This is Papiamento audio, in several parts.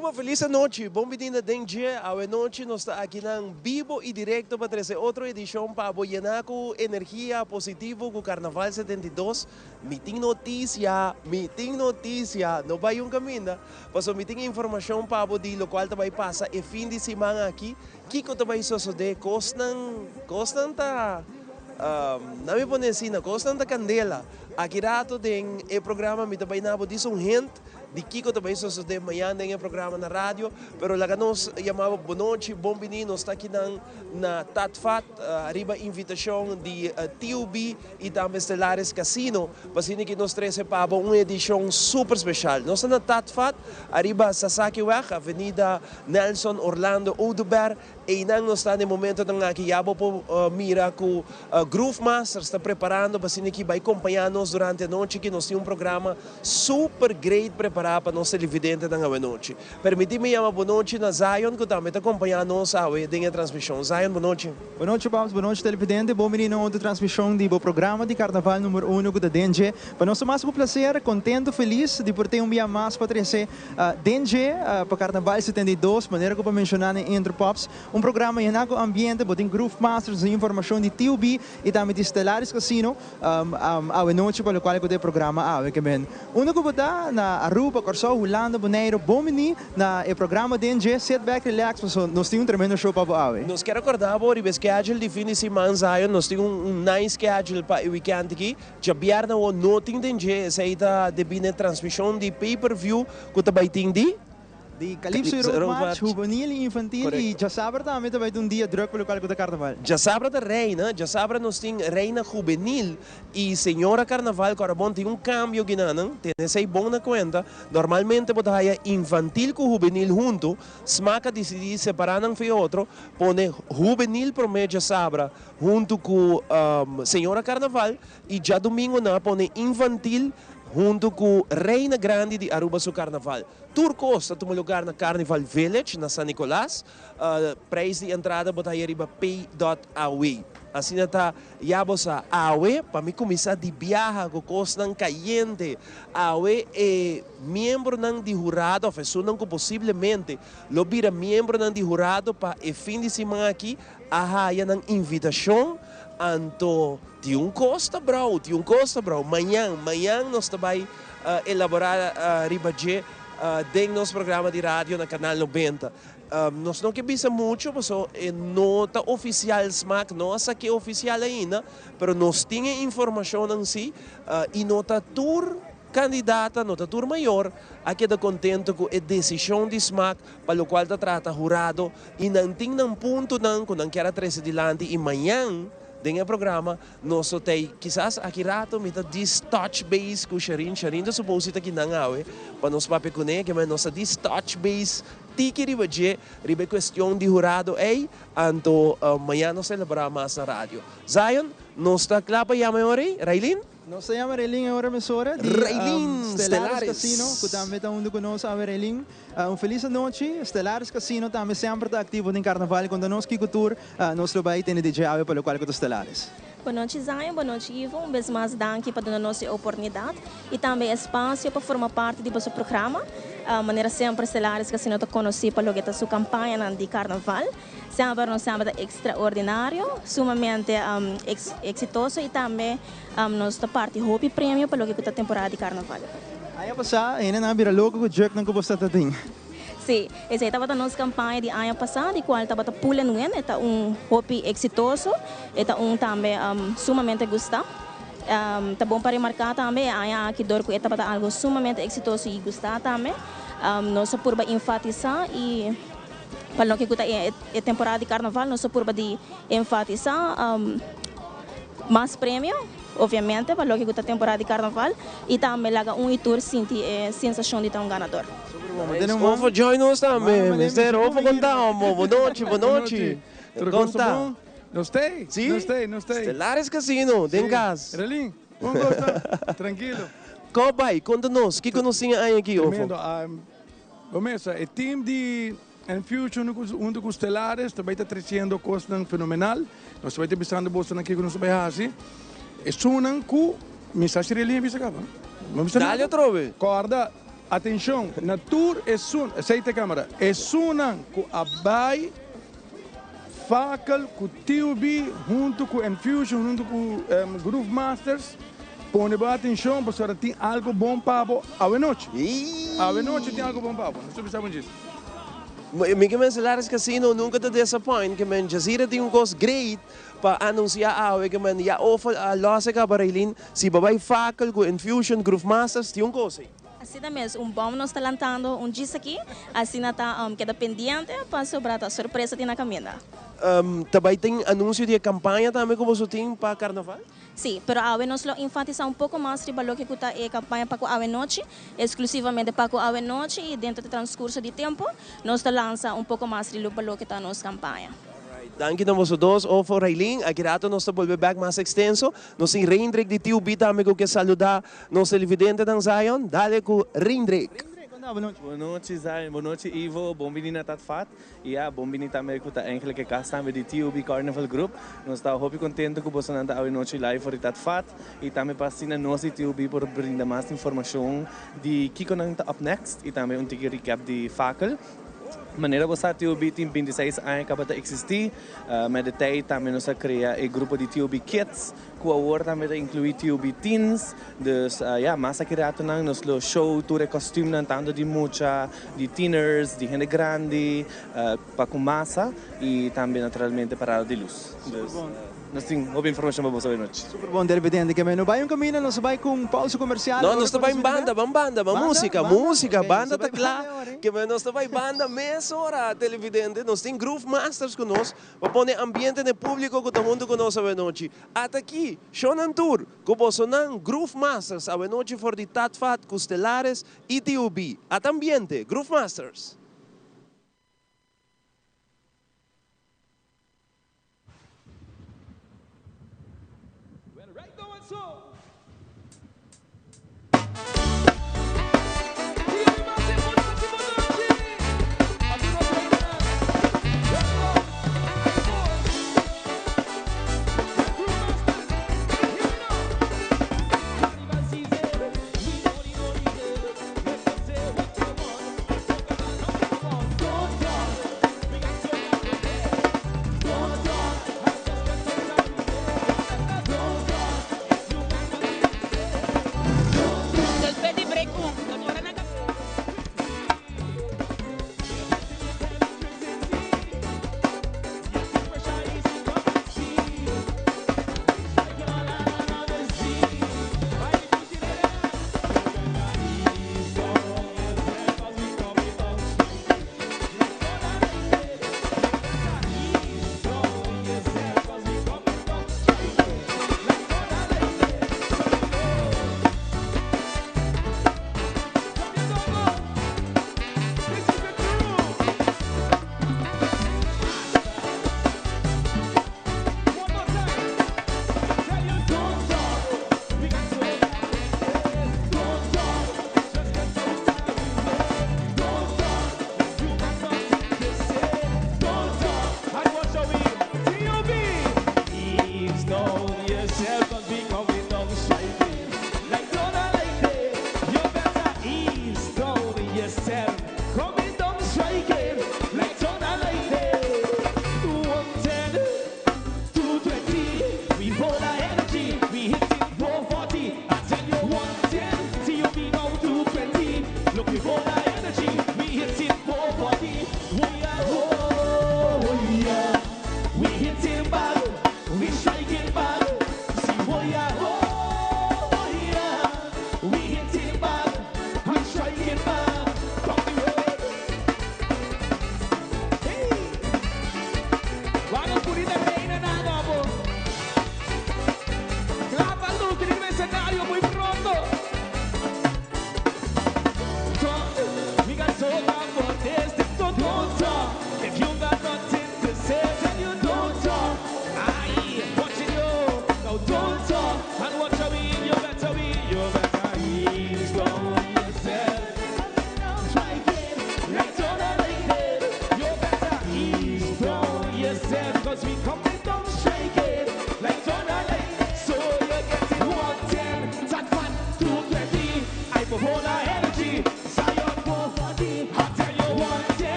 Aruba, feliz anochi. Bon bini na Den Dje. Awe nochi nos ta akinan bibo y directo pa trece otro edicion pa bo yena cu energia positivo cu Carnaval 72. Mi tin noticia, mi tin noticia, no bay un caminda, pasobra mi tin informacion pa bo di locual ta bay pasa e fin di siman aki. Kico ta bay sosode? Cosnan, cosnan ta, nan mi pone asina, cosnan ta candela. Aki rato den e programa mi ta bay na bo dis un hint di kico ta bay sosode mañan den e programa na radio, pero laga nos yama bo bonochi, bon bini, nos ta akinan na Tatfat riba invitacion di TUB y tambe Stellaris Casino, pa asina ki nos trece pa bo un edicion super special. Nos ta na Tatfat, ariba Sasakiweg, Avenida Nelson Orlando Oduber. Einan nos ta na e momentonan aki. Ya bo por mira cu Groove Masters ta preparando pa asina ki bay compaña nos durante anochi ki nos tin un programa super great prepara pa nos televidentenan awe nochi. Permiti mi yama bonochi na Zion cu tambe ta compaña nos awe den e transmision. Zion, bonochi. Bonochi Babs, bonochi televidente. Bon bini na otro transmision di bo programa di Carnaval number uno cu ta den dje. Pa nos ta mas cu placer, contento, feliz di por tin un bia mas pa trece Den dje pa Carnaval 72, manera cu bo a menciona na e intro Pops, un programa yena cu ambiente, bo tin Groove Masters, nos informacion di TUB y tambe di Stellaris Casino awe nochi pa locual cu ta e programa awe. Ke men unda cu bo ta, na Aruba, Corsou, Hulanda, Boneiro, bon bini na e programa Den dje, sit back, relax, pasobra nos tin un tremendo show pa bo awe. Nos kier acorda bo riba e schedule di fin di siman, Zion, nos tin un nice schedule pa e weekend aki. Djabièrnè awor no tin den dje, esei ta debí na e transmishon di pay per view ku ta bai tin di. Di Calypso y Road March, hubenil y infantil y djasabra tambe ta bai tin un dia druk pa lokual ku ta karnaval. Djasabra ta reina, djasabra nos tin reina hubenil y señora karnaval ku ora bon tin un kambio ginanan, tene esei bon na kuenta, normalmente bo ta haya infantil ku hubenil huntu, smak a disidí separá nan for e otro, pone hubenil promé djasabra Huntu ku Señora Carnaval y djadumingo nan a pone infantil huntu ku Reina Grandi di Aruba su Carnaval. Tur kos ta tuma lugar na Carnival Village na San Nicolas. Prijs di entrada bo ta haya riba pay dot aw. Asina ta ya bo sa awe pa mi kuminsá di biaha ku kosnan kayente. Awe e miembronan di hurado of esunnan ku posiblemente lo bira miembronan di hurado pa e fin di siman aki A haya nan invitacion, anto tin un cos ta brou, tin un cos ta brou. Mañan, mañan nos ta bay elabora riba dje den nos programa di radio na Canal 90. Nos no ke bisa mucho paso e no ta oficial smaak no a sake oficial ainda, pero nos tin e informacionnan si y no ta tur candidata, no ta tur mayor a keda contento cu e decision di smaak pa locual ta trata hurado y nan tin nan puntonan cu nan kier a trece dilanti y mañan den e programa nos lo tey kisas aki rato mi ta dis touch base cu Sherine, Sherine ta supose ta kinan awe pa nos papia cune ke nos ta dis touch base tiki riba dje riba e cuestion di hurado ey anto mañan nos ta elabora mas na radio. Zion, nos ta cla pa yama e ora ey? Raylene? Nos ta yama Raylene e ora mesora di Raylene Stellaris Casino cu tambe ta hunto cu nos awe Raylene. Un feliz anochi. Stellaris Casino tambe semper ta activo den Carnaval. Conta nos kico tur nos lo bay tene di dje awe pa locual cu ta Stellaris. Bonochi Zion, bonochi Ivo, un bes mas danki pa duna nos e oportunidad y tambe e espacio pa forma parti di boso programa. Manera semper Stellaris Casino ta conoci pa loke ta su campañanan di Carnaval. Semper nos semper ta extraordinario, sumamente exitoso y tambe nos ta parti hopi premio pa loke cu ta temporada di carnaval. Aña pasá hendenan a bira loco cu juknan cu bo sa ta tin. Sí, esey tabata nos campaña di aña pasá, di cual tabata Pull and Win. E ta un hopi exitoso, e ta un tambe sumamente gustá. Ta bon pa remarca tambe e aña aki dor cu e tabata algo sumamente exitoso y gustá tambe, nos a purba enfatisa y. Pa loke ku ta e temporada di karnaval nos a purba di enfatisá mas premio, obviamente, pa loke ku ta temporada di karnaval i tambe laga un i tur sinti e sensashon di ta un ganador. Ofo join nos tambe, Mister Ofo konta bo nochi, bo nochi. Konta. Nos tei, nos tei, nos tei. Stellaris Casino, den kas. Relin, kon gosta? Trankilo. Ko bai? Konta nos, kiko nos tin e aña aki, Ofo? Tremendo. Bo mesa, e team di Enfusion hunto cu Stellaris ta bay ta treciendo cosnan fenomenal. Nos ta bay ta bisando bosonan kico nos ta bay haci. Esunnan cu mi sa si Relin a bisa caba. No bisa nada. Dale atrobe. Corda. Atenshon, na tur esun, esei ta e kamera, esunnan ku a bai Fakel ku TUB huntu ku Enfusion huntu ku Groove Masters, pone bo atenshon pasobra tin algu bon pa bo awenochi. Awenochi tin algu bon pa bo. Nos ta bisa bo djis. Mi ke men Stellaris Casino nunka ta disappoint, ke men Jazira tin un kos great pa anunsia awe, ke men ya of a los e kaba Raylene, si bo bai Fakel ku Enfusion, Groove Masters tin un kos ei. Asina mes, un bom nos ta lantando un djis aki, asina ta keda pendiente pasobra ta sorpresa tin na kaminda. Ta bai tin anunsio di e kampaña tambe ku boso tin pa karnaval? Sí, pero awe nos lo enfatisá un poko mas riba loke ku ta e kampaña pa ku awe nochi, eksklusivamente pa ku awe nochi i dentro di transkurso di tempu nos ta lansa un poko mas riba loke ta nos kampaña. Alright, danki na boso dos, Ofo, Raylene. Aki rato nos ta bolbe bek mas ekstenso. Nos tin Reindrik di TUB tambe ku ke saludá nos televidentenan Zion. Dale ku Reindrik. Reindrik, kon ta? Bonochi. Bonochi Zion, bonochi Ivo, bon bini na Tat Fat. I ya, bon bini tambe ku ta eigenlijk e kas tambe di TUB Carnival Group. Nos ta hopi kontento ku bosonan ta awe nochi live for di Tat Fat i tambe pa asina nos di TUB por brinda mas informashon di kiko nan ta up next i tambe un tiki recap di Fakel. Manera bo sa TUB tin 26 aña kaba ta eksistí. Met de tijd tambe nos a krea e grupo di TUB Kids ku awor tambe ta inkluí TUB Teens. Dus ya, mas aki ratonan nos lo show tur e kòstümnan tantu di mucha, di tieners, di hende grandi, pa ku masa i tambe naturalmente parada di lus. Dus nos tin hopi informashon pa boso awe nochi. Super bon televidente ke men no bai un kaminda nos a bai ku un pausa komersial. No, nos ta bai banda, ban banda, ban musika, musika, banda ta kla ke men nos ta bai banda mesora televidente. Nos tin Groove Masters ku nos pa pone ambiente na e publiko ku ta huntu ku nos awe nochi. Ata aki, shownan tur ku bosonan Groove Masters awe nochi for di Tat Fat ku Stellaris i TUB. Ata ambiente, Groove Masters.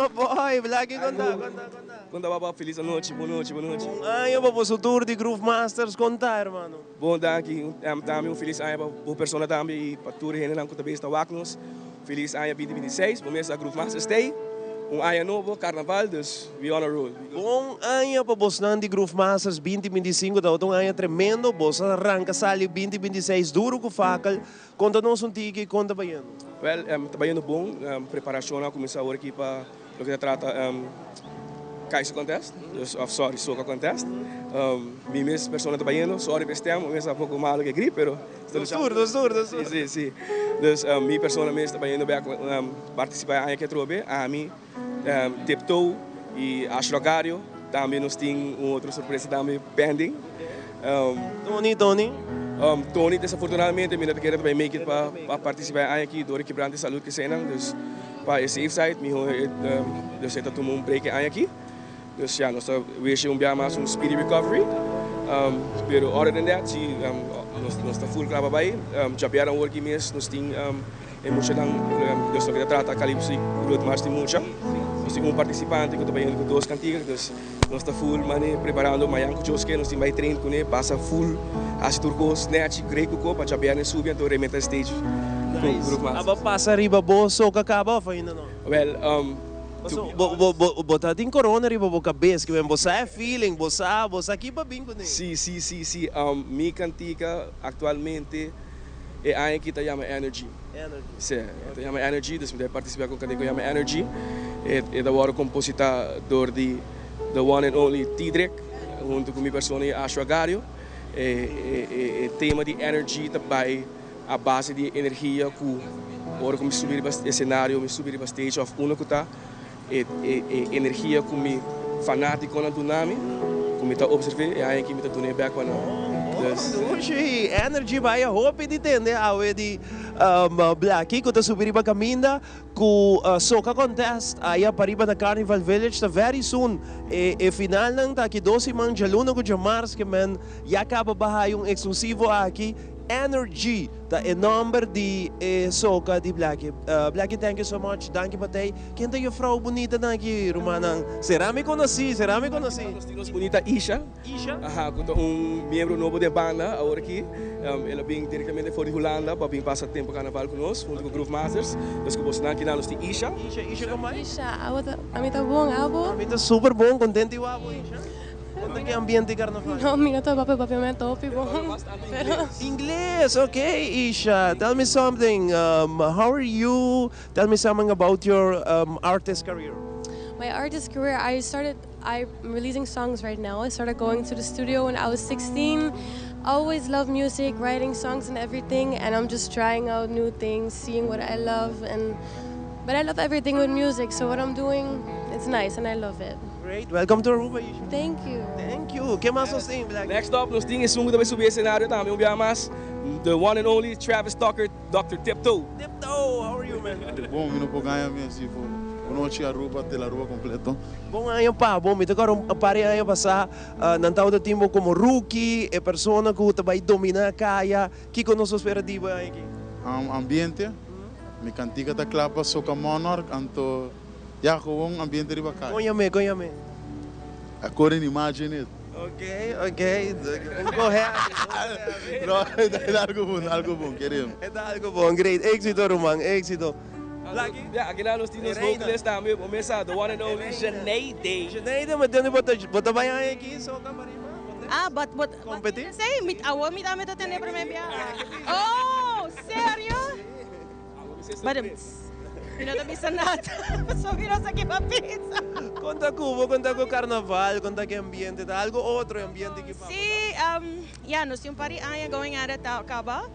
My boy, Blacky, kon ta, kon ta, kon ta? Kon ta papa, felis anochi, bon nochi, bon nochi. Bon aña pa boso tur di Groove Masters, kon ta hermano? Bon danki, tambe un felis aña pa bo persona tambe y pa tur hendenan cu ta bezig ta wak nos. Felis aña 2026, bo mes a Groove Masters stay. Un aña nobo, carnaval, dus we on a roll. Bon aña pa bosnan di Groove Masters, 2025 tabata un aña tremendo, bos a ranca sali 2026 duro cu fakel. Conta nos un tiki con ta bayendo. Wel, ta bayendo bon, preparacionnan a cuminsa awor aki pa loke ta trata Kaiser Contest, dus, of sorry, Soca Contest. Mi mes persona ta bayendo, sorry pa e stem, mi mes ta poco malo cu e grip, pero. Nos tur, nos tur, nos tur. Si, si. Dus mi persona mes ta bayendo bek participa e aña aki atrobe. Ami, Tiptoe y Ash Rogario. Tambe nos tin un otro sorpresa tambe pending. Tony, Tony? Tony desafortunadamente mi no ta kere ta bay make it pa participa e aña aki door di quebrante salud ke eseinan. Dus pa e safe side miho dus e ta tuma un break e aña aki. Dus ya, nos ta wish e un bia mas un speedy recovery. Pero other than that, si nos ta full kla pa bai. Djabièrnè awor ki mes nos tin e muchanan, dus loke ta trata Calypso y Road March di mucha. Nos tin un participante ku ta bai ku dos kantiga, dus nos ta full mane preparando mañan ku Joske nos tin bai train kuné, pasa full, hasi tur kos nèchi, great ku ko pa djabièrnè subi anto rementa e stage ku Groove Masters. Aba pasa riba bo soka kaba òf ainda no? Well, Paso bo bo bo bo ta tin corona riba bo cabes ke men bo sa e feeling bo sa bo sa ki pa bin cune. Si si si si mi cantica actualmente e aña aki ta yama Energy. Energy. Si e ta yama Energy dus mi ta participa cu un cantica cu yama Energy e e ta wordo composita door di the one and only Tidrick hunto cu mi persona y Asho Agario e e e tema di Energy ta bay A base di e energia ku ora ku mi subi riba esenario, mi subi riba stage òf unda ku ta, e e energia ku mi fanátikonan duna mi, ku mi ta opservé, e aña aki mi ta duna e bèk pa nan. Dus. Dushi! Energy bai a hopi di tende awe di Blacky ku ta subi riba kaminda ku Soca Contest aya pariba na Carnival Village ta very soon. E e finalnan ta aki dos siman djaluna ku djamars ke men ya kaba baha un eksklusivo aki. Energy ta e nomber di e soca di Blacky. Blacky thank you so much, danki pa tey. Ken ta juffrouw bunita nan aki rumannan? Sera mi conoci, sera mi conoci. Nos tin nos bunita Isha. Isha? Aha, cu ta un miembro nobo den banda awor aki. El a bin directamente for di Hulanda pa bin pasa tempo carnaval cu nos hunto cu Groove Masters. Dus cu bosonan aki nan nos tin Isha. Isha, Isha con bai? Isha, abo ta, ami ta bon, abo? Ami ta super bon, contento y wou abo Isha? Kon ta ki ambiente di carnaval? No, mi no ta papia papiamento hopi bon. Pero. Ingles, ok Isha, tell me something, how are you, tell me something about your artist career. My artist career, I started, I'm releasing songs right now, I started going to the studio when I was 16, always loved music, writing songs and everything, and I'm just trying out new things, seeing what I love, and but I love everything with music, so what I'm doing, it's nice and I love it. Great, welcome to Aruba Isha. Thank you. Thank you. Ke mas nos tin, Blacky? Next up nos tin esun ku ta bai subi escenario tambe un biaha mas, the one and only Travis Tucker, Doctor Tiptoe. Tiptoe, how are you man? Bon, mi no por gaña mi así for. Bon nochi Aruba, tel Aruba completo. Bon aña pa bo, mi ta kòrda un par di aña pasá nan tabata tin bo komo rookie, e persona ku ta bai dominá kaya, kiko nos por spera di bo e aña aki? Ambiente, mi kantika ta kla pa Soca Monarch, anto Ya gewoon ambiente riba kaya. Kon yam'é, kon yam'é? According imagine it. Ok, ok. Un ko happy, un ko happy. No, e ta algo bon, algo bon, kere. E ta algo bon, great. Éxito ruman, éxito. Lucky? Ya, aki nan nos tin nos vocalist tambe, bo mes sa, the one and only Jeneide. Jeneide, mi tende bo ta, bo ta bai aña aki, soca pa riba? Ah, but, but, Competi? Esey, mi, awor mi tambe ta tende prome biaha. Oh, serio? Badumts. Mi no ta bisa nada pasobra mi no sa ke pa bisa. Kon ta ku bo? Kon ta ku karnaval? Kon ta ku e ambiente? Ta algo otro e ambiente ki pa bo? Si, ya nos tin un par di aña going at it ta kaba.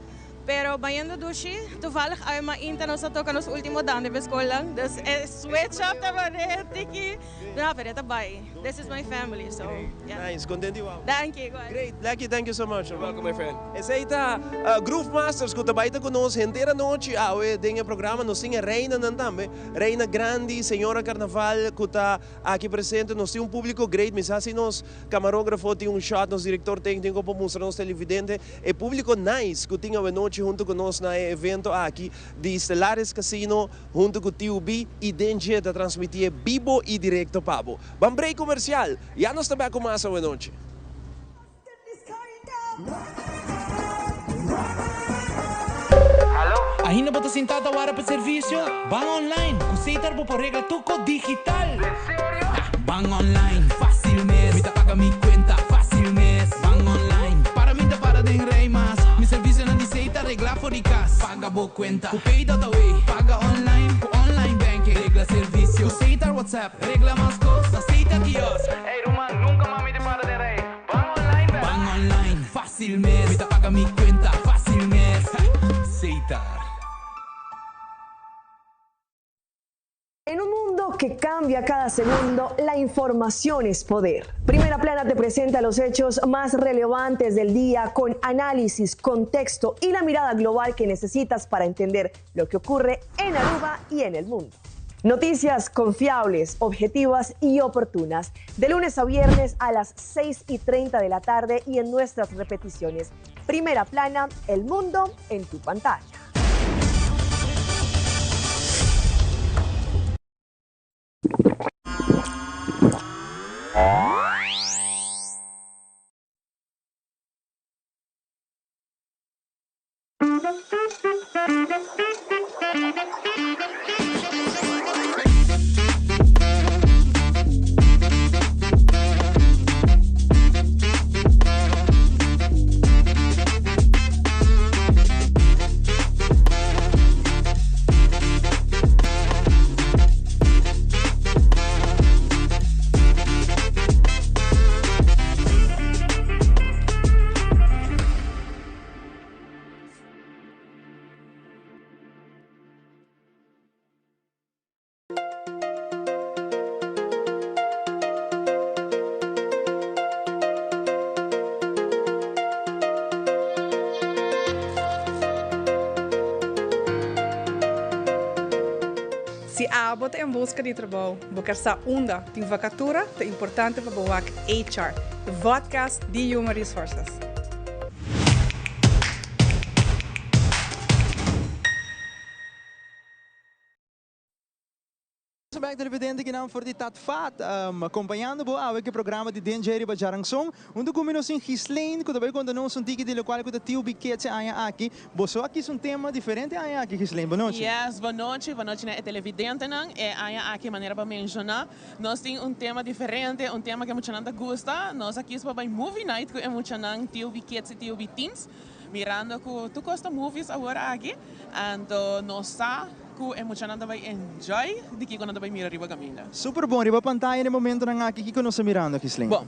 Pero bayendo dushi, toevallig awe mainta nos a toka nos ultimo dande pa e skolnan. Dus e switch up ta manera tiki. No, pero e ta bai. This is my family, so yeah. Nice, contento igual. Danki, igual. Great, Blacky, thank you so much. You're welcome, my friend. Esey ta Groove Masters cu ta bay ta cu nos henter anochi awe den e programa. Nos tin e reinanan tambe, Reina Grandi, Señora Carnaval cu ta aki presente. Nos tin un publico great. Mi sa si nos camarografo tin un shot, nos director tecnico por mustra nos televidente e publico nice cu tin awe nochi. nochi hunto cu nos na e evento aki di Stellaris Casino hunto cu TUB y Den Dje ta transmiti'e bibo y directo pa bo. Ban break comercial, ya nos ta bek cu mas awe nochi. Ainda bo ta sintá ta wara pa servisio? Ban online! Ku Setar bo por regla tur kos digital! Ban online, fásil mes! Mi ta paga mi kuenta, fásil mes! Ban online, para mi ta para den rei mas! Mi servisionan di Setar reglá for di kas! Paga bo kuenta ku Pay.away! Paga online ku online banking! Regla servisio ku Setar WhatsApp! Regla mas kos na Setar Kiosk! Ey ruman, nunka mas mi ta para den rei! Ban online bèl. Ban online, fácil mes. Mi ta paga mi cuenta, fácil mes. Setar. En un mundo que cambia cada segundo, la información es poder. Primera Plana te presenta los hechos más relevantes del día con análisis, contexto y la mirada global que necesitas para entender lo que ocurre en Aruba y en el mundo. Noticias confiables, objetivas y oportunas, de lunes a viernes a las 6 y 30 de la tarde y en nuestras repeticiones. Primera plana, el mundo en tu pantalla. Si abo ta en buska di trabou, bo ker sa unda tin vakatura, ta importante pa bo wak HR, e vodcast di Human Resources. Nos bek televidente kinan for di Tat Fat, acompañando bo awe cu e programa di Den Dje riba Djaranson. Hunto cu mi nos tin Ghislaine cu ta bay conta nos un tiki di locual cu ta Tio Biketse aña aki. Boso a kies un tema diferente aña aki, Ghislaine. Bonochi. Yes, bonochi. Bonochi na e televidentenan. E aña aki, manera bo a menciona, nos tin un tema diferente, un tema cu e muchanan ta gusta. Nos a kies pa bay movie night cu e muchanan Tio Biketse y Tio Biteens, mirando cu tur cos ta movies awor aki. Anto nos sa cu e muchanan ta bay enjoy di kico nan ta bay mira riba caminda. Super bon. Riba pantaya na e momentonan aki, kico nos ta mirando, Ghislaine? Bon,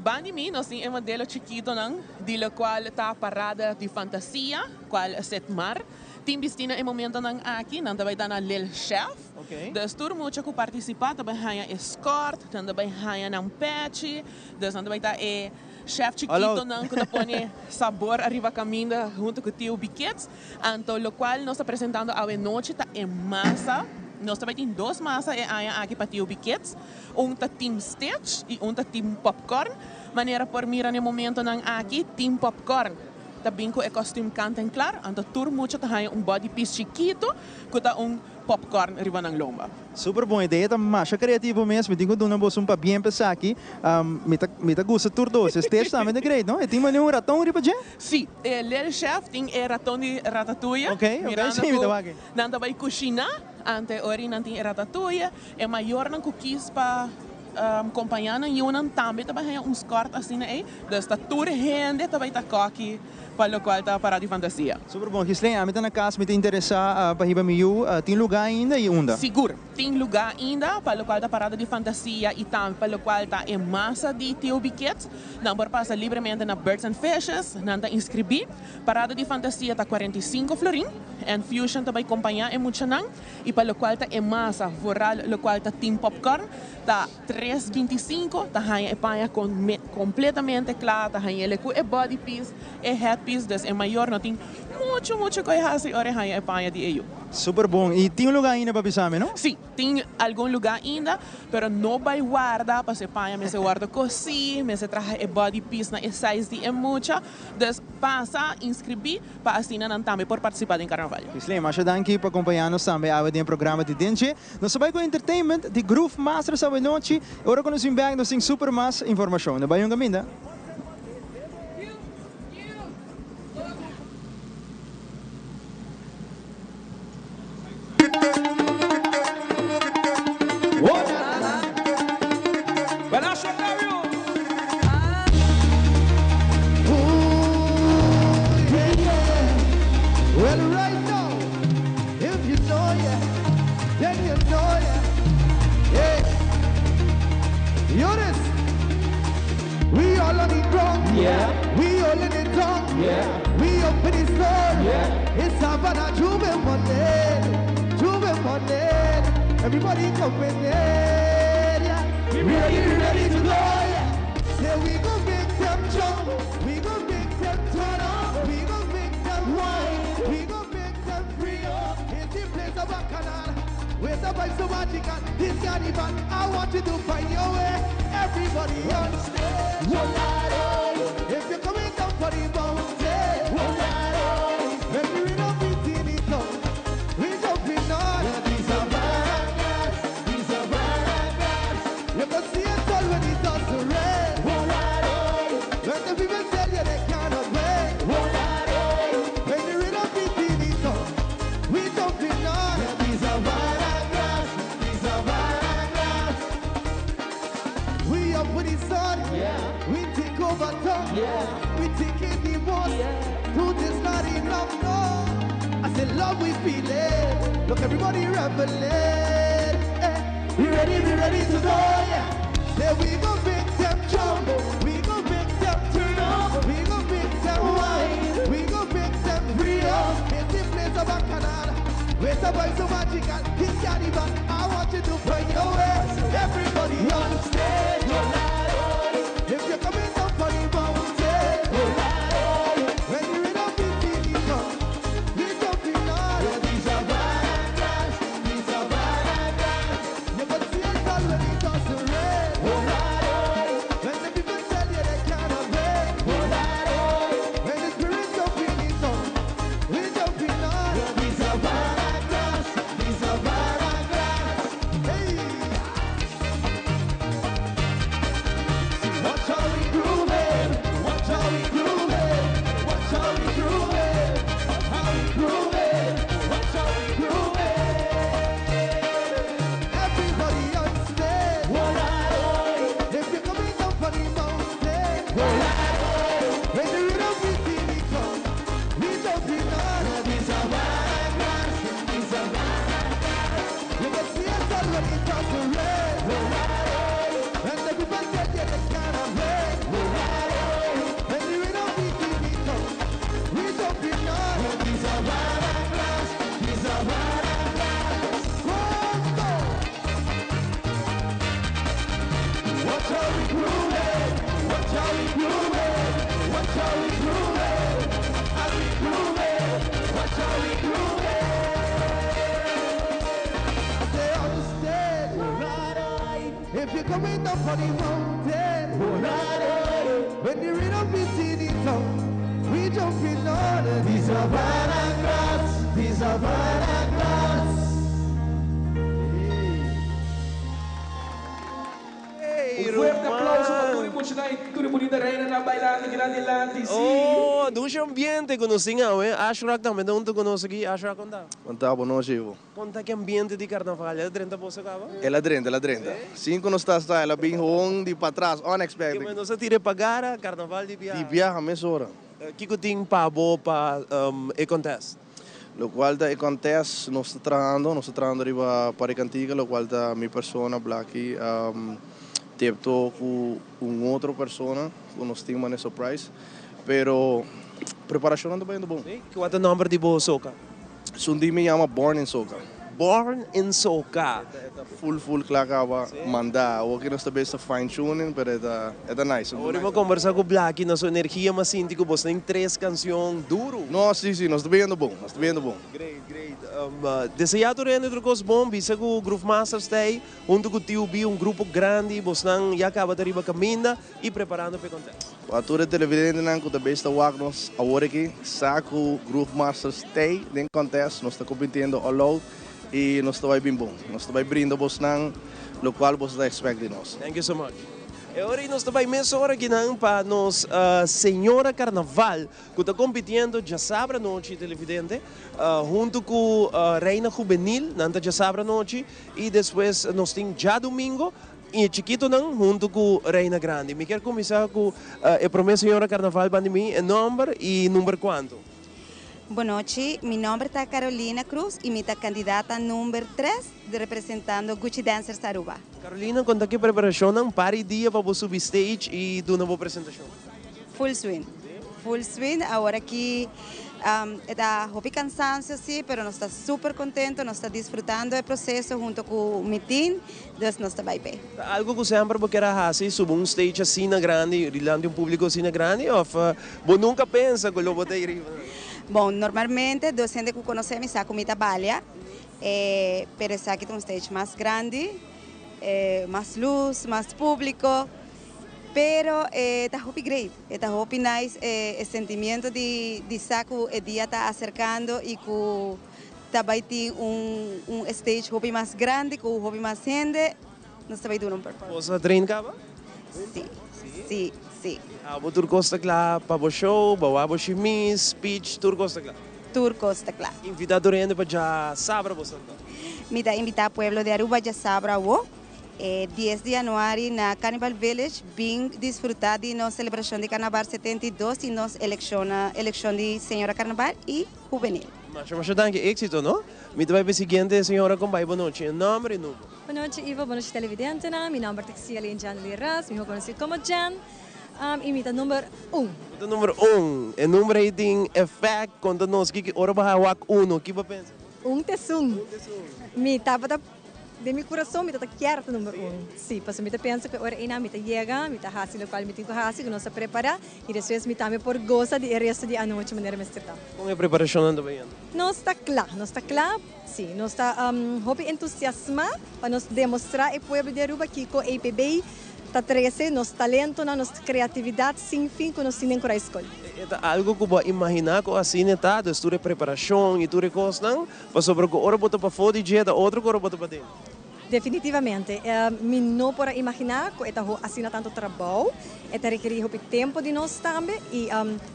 bandi mi nos tin e modelo chikitonan di locual ta parada di fantasia, cual Setmar tin bisti na e momentonan aki. Nan ta bay ta na Lil Chef. Dus tur mucha cu participa ta bay haya e skort, nan ta bay haya nan pechi, dus nan ta bay ta e Chef chikitonan ku ta pone sabor ariba kaminda hunto ku Tio Bikets. Anto lokual nos ta presentando awe nochi ta e masa. Nos ta bai tin dos masa e aña aki pa Tio Bikets. Un ta Team Stitch i un ta Team Popcorn. Manera por mira na e momentonan aki Team Popcorn ta bin ku e kòstüm kant en klar. Anto tur mucha ta haña un body piece chikito ku ta un popcorn riba nan lomba. Super bon idea, ta masha creativo mes, mi tin cu duna boso un pabien pa esaki, mi ta mi ta gusta tur dos, e Stitch tambe ta great no, e tin manera un raton riba dje? Si, e Lil Chef tin e raton di ratatouille, Ok, ok, mirando si mi ta cu wak. nan ta bay cushina, ante ora nan tin e ratatouille, e mayornan cu kies pa compaña nan yiunan tambe ta bay haya un skort asina ey, dus ta tur hende ta bay ta koki pa locual ta para di fantasia. Super bon, Ghislaine, ami ta na cas, mi ta interesa pa hiba mi yu, tin luga ainda y unda? Sigur, tin luga ainda pa locual ta parada di fantasia y tambe pa locual ta e masa di Tio Biket. Nan por pasa libremente na Birds and Fishes, nan ta inscribi. Parada di fantasia ta 45 florin, en Fusion ta bay compaña e muchanan y pa locual ta e masa, vooral locual ta Team Popcorn, ta Tres 25 ta haña e paña completamente cla, ta hañ'ele cu e body piece, e head piece, dus e mayor no tin mucho mucho cu e haci ora e haya e paña di e yu. Super bon. Y tin un lugar ainda pa bisa mi, no? Si, tin algun lugar ainda, pero no bay warda pasobra e paña mester wordo cosi, mester traha e body piece na e size di e mucha. Dus pasa, inscribi pa asina nan tambe por participa den Carnaval. Gisley, masha danki pa acompaña nos tambe awe den e programa di Dentje. Nos ta bay cu entertainment di Groove Masters awe nochi. Ora cu nos bin bek nos tin super mas informacion. No bay un caminda. Un fuerte aplauso pa tur e muchanan y tur e bunita reinanan bailando aki nan dilanti, si! Oh, dushi ambiente cu nos tin awe. Ashrak tambe ta hunto cu nos aki. Ashrak, con ta? Con ta? Bo nochi, Ivo. Con ta ki ambiente di carnaval? El a drenta boso caba? El a drenta, el a drenta. Sin cu nos ta sa, el a bin gewoon di patras, unexpected. Kico nos a tira e pagara, carnaval di biaha. Di biaha mesora. Kico tin pa bo pa e contest? Locual ta e contest nos ta trahando, nos ta trahando riba Pari Cantica, locual ta mi persona Blacky tepto cu un otro persona cu nos tin mane surprise, pero preparacionnan ta bayendo bon. Cua ta nomber di bo soca? Esun di mi yama Born in Soca. Born in Soca. E ta full full kla kaba manda. Awor ki nos ta bes ta fine tuning pero e ta e ta nice. Awor mi a kombersa ku Blacky na su energia mi a sinti ku bos tin tres kanshon duru. No si si nos ta beyendo bon nos ta beyendo bon. Great great. Desea tur hende tur kos bon bisa ku Groove Masters ta ei huntu ku TUB un grupo grandi bosnan ya kaba ta riba kaminda y preparando pa e contest. Pa tur e televidentenan cu ta bes ta wak nos awor aki, sa cu Groove Masters t'ey den contest, nos ta compitiendo all out y nos ta bay bin bon. Nos ta bay brinda bosnan locual boso ta expect di nos. Thank you so much. E ora ey nos ta bay mesora akinan pa nos Señora Carnaval cu ta compitiendo djasabra anochi televidente hunto cu Reina Juvenil, nan ta djasabra anochi y despues nos tin djadomingo I e chikitonan huntu ku Reina Grandi. Mi kier kuminsá ku e promé señora karnaval banda di mi, e nòmber i number kuantu? Bonochi, mi nòmber ta Carolina Cruz i mi ta kandidata number tres representando Gucci Dancers Aruba. Carolina, konta ki preparashonnan par i dia pa bo subi stage i duna bo presentashon? Full swing, full swing, awor aki e ta hopi cansancio si, pero nos ta super contento, nos ta disfrutando e proceso hunto cu mi team, dus nos ta bay p'e. Ta algo cu semper bo kier a haci, subi un stage asina grandi, dilanti un publico asina grandi of bo nunca pensa cu lo bo ta ey riba? Bon, normalmente dos hende cu conoce mi sa cu mi ta balia, pero esaki ta un stage mas grandi, mas luz, mas publico. Pero e ta hopi great, e ta hopi nice e sentimiento di di sa cu e dia ta acercando y cu ta bay tin un un stage hopi mas grandi cu hopi mas hende, nos ta bay duna un performance. Boso a train caba? Si, si, si. Abo tur cos ta cla pa bo show, bo wak bo shimis, speech, tur cos ta cla? Tur cos ta cla. Invita tur hende pa djasabra bo santa. Mi ta invita pueblo di Aruba djasabra awo. E dies di januari na Carnival Village bin disfruta di nos celebracion di Carnaval 72 y nos eleccion di Señora Carnaval y Juvenil. Masha masha danki, exito no. Mi ta bai pa e siguiente señora con bai bonochi. E nomber y number. Bonochi Ivo, bonochi televidentenan. Mi nomber ta Xialyn Janely Ras, miho conoci como Jan, y mi ta number un. Bo ta number un. E number ey tin effect, conta nos kiko ora bo haña wak uno, ki bo pensa? Un tesun. Mi tabata. Den mi kurason mi ta ta kier ta number un. Sí, pasobra mi ta pensa ku e ora einan mi ta yega, mi ta hasi lokual mi tin ku hasi, ku nos a prepará, i despues mi tambe por gosa di e resto di anochi manera mester ta. Kon e preparashonnan ta bayendo? Nos ta kla, nos ta kla, sí. Nos ta hopi entusiasmá pa nos demostrá e pueblo di Aruba kiko APB ta trese, nos talentonan, nos kreatividat sin fin ku nos tin den Korai Skol. E ta algu ku bo a imaginá ku asina e ta, dus tur e preparashon i tur e kosnan? Pasobra ku ora bo ta pafó di dje ta otro ku ora bo ta paden. Definitivamente. Mi no por a imaginá ku e ta asina tantu trabou. E ta rekerí hopi tempu di nos tambe i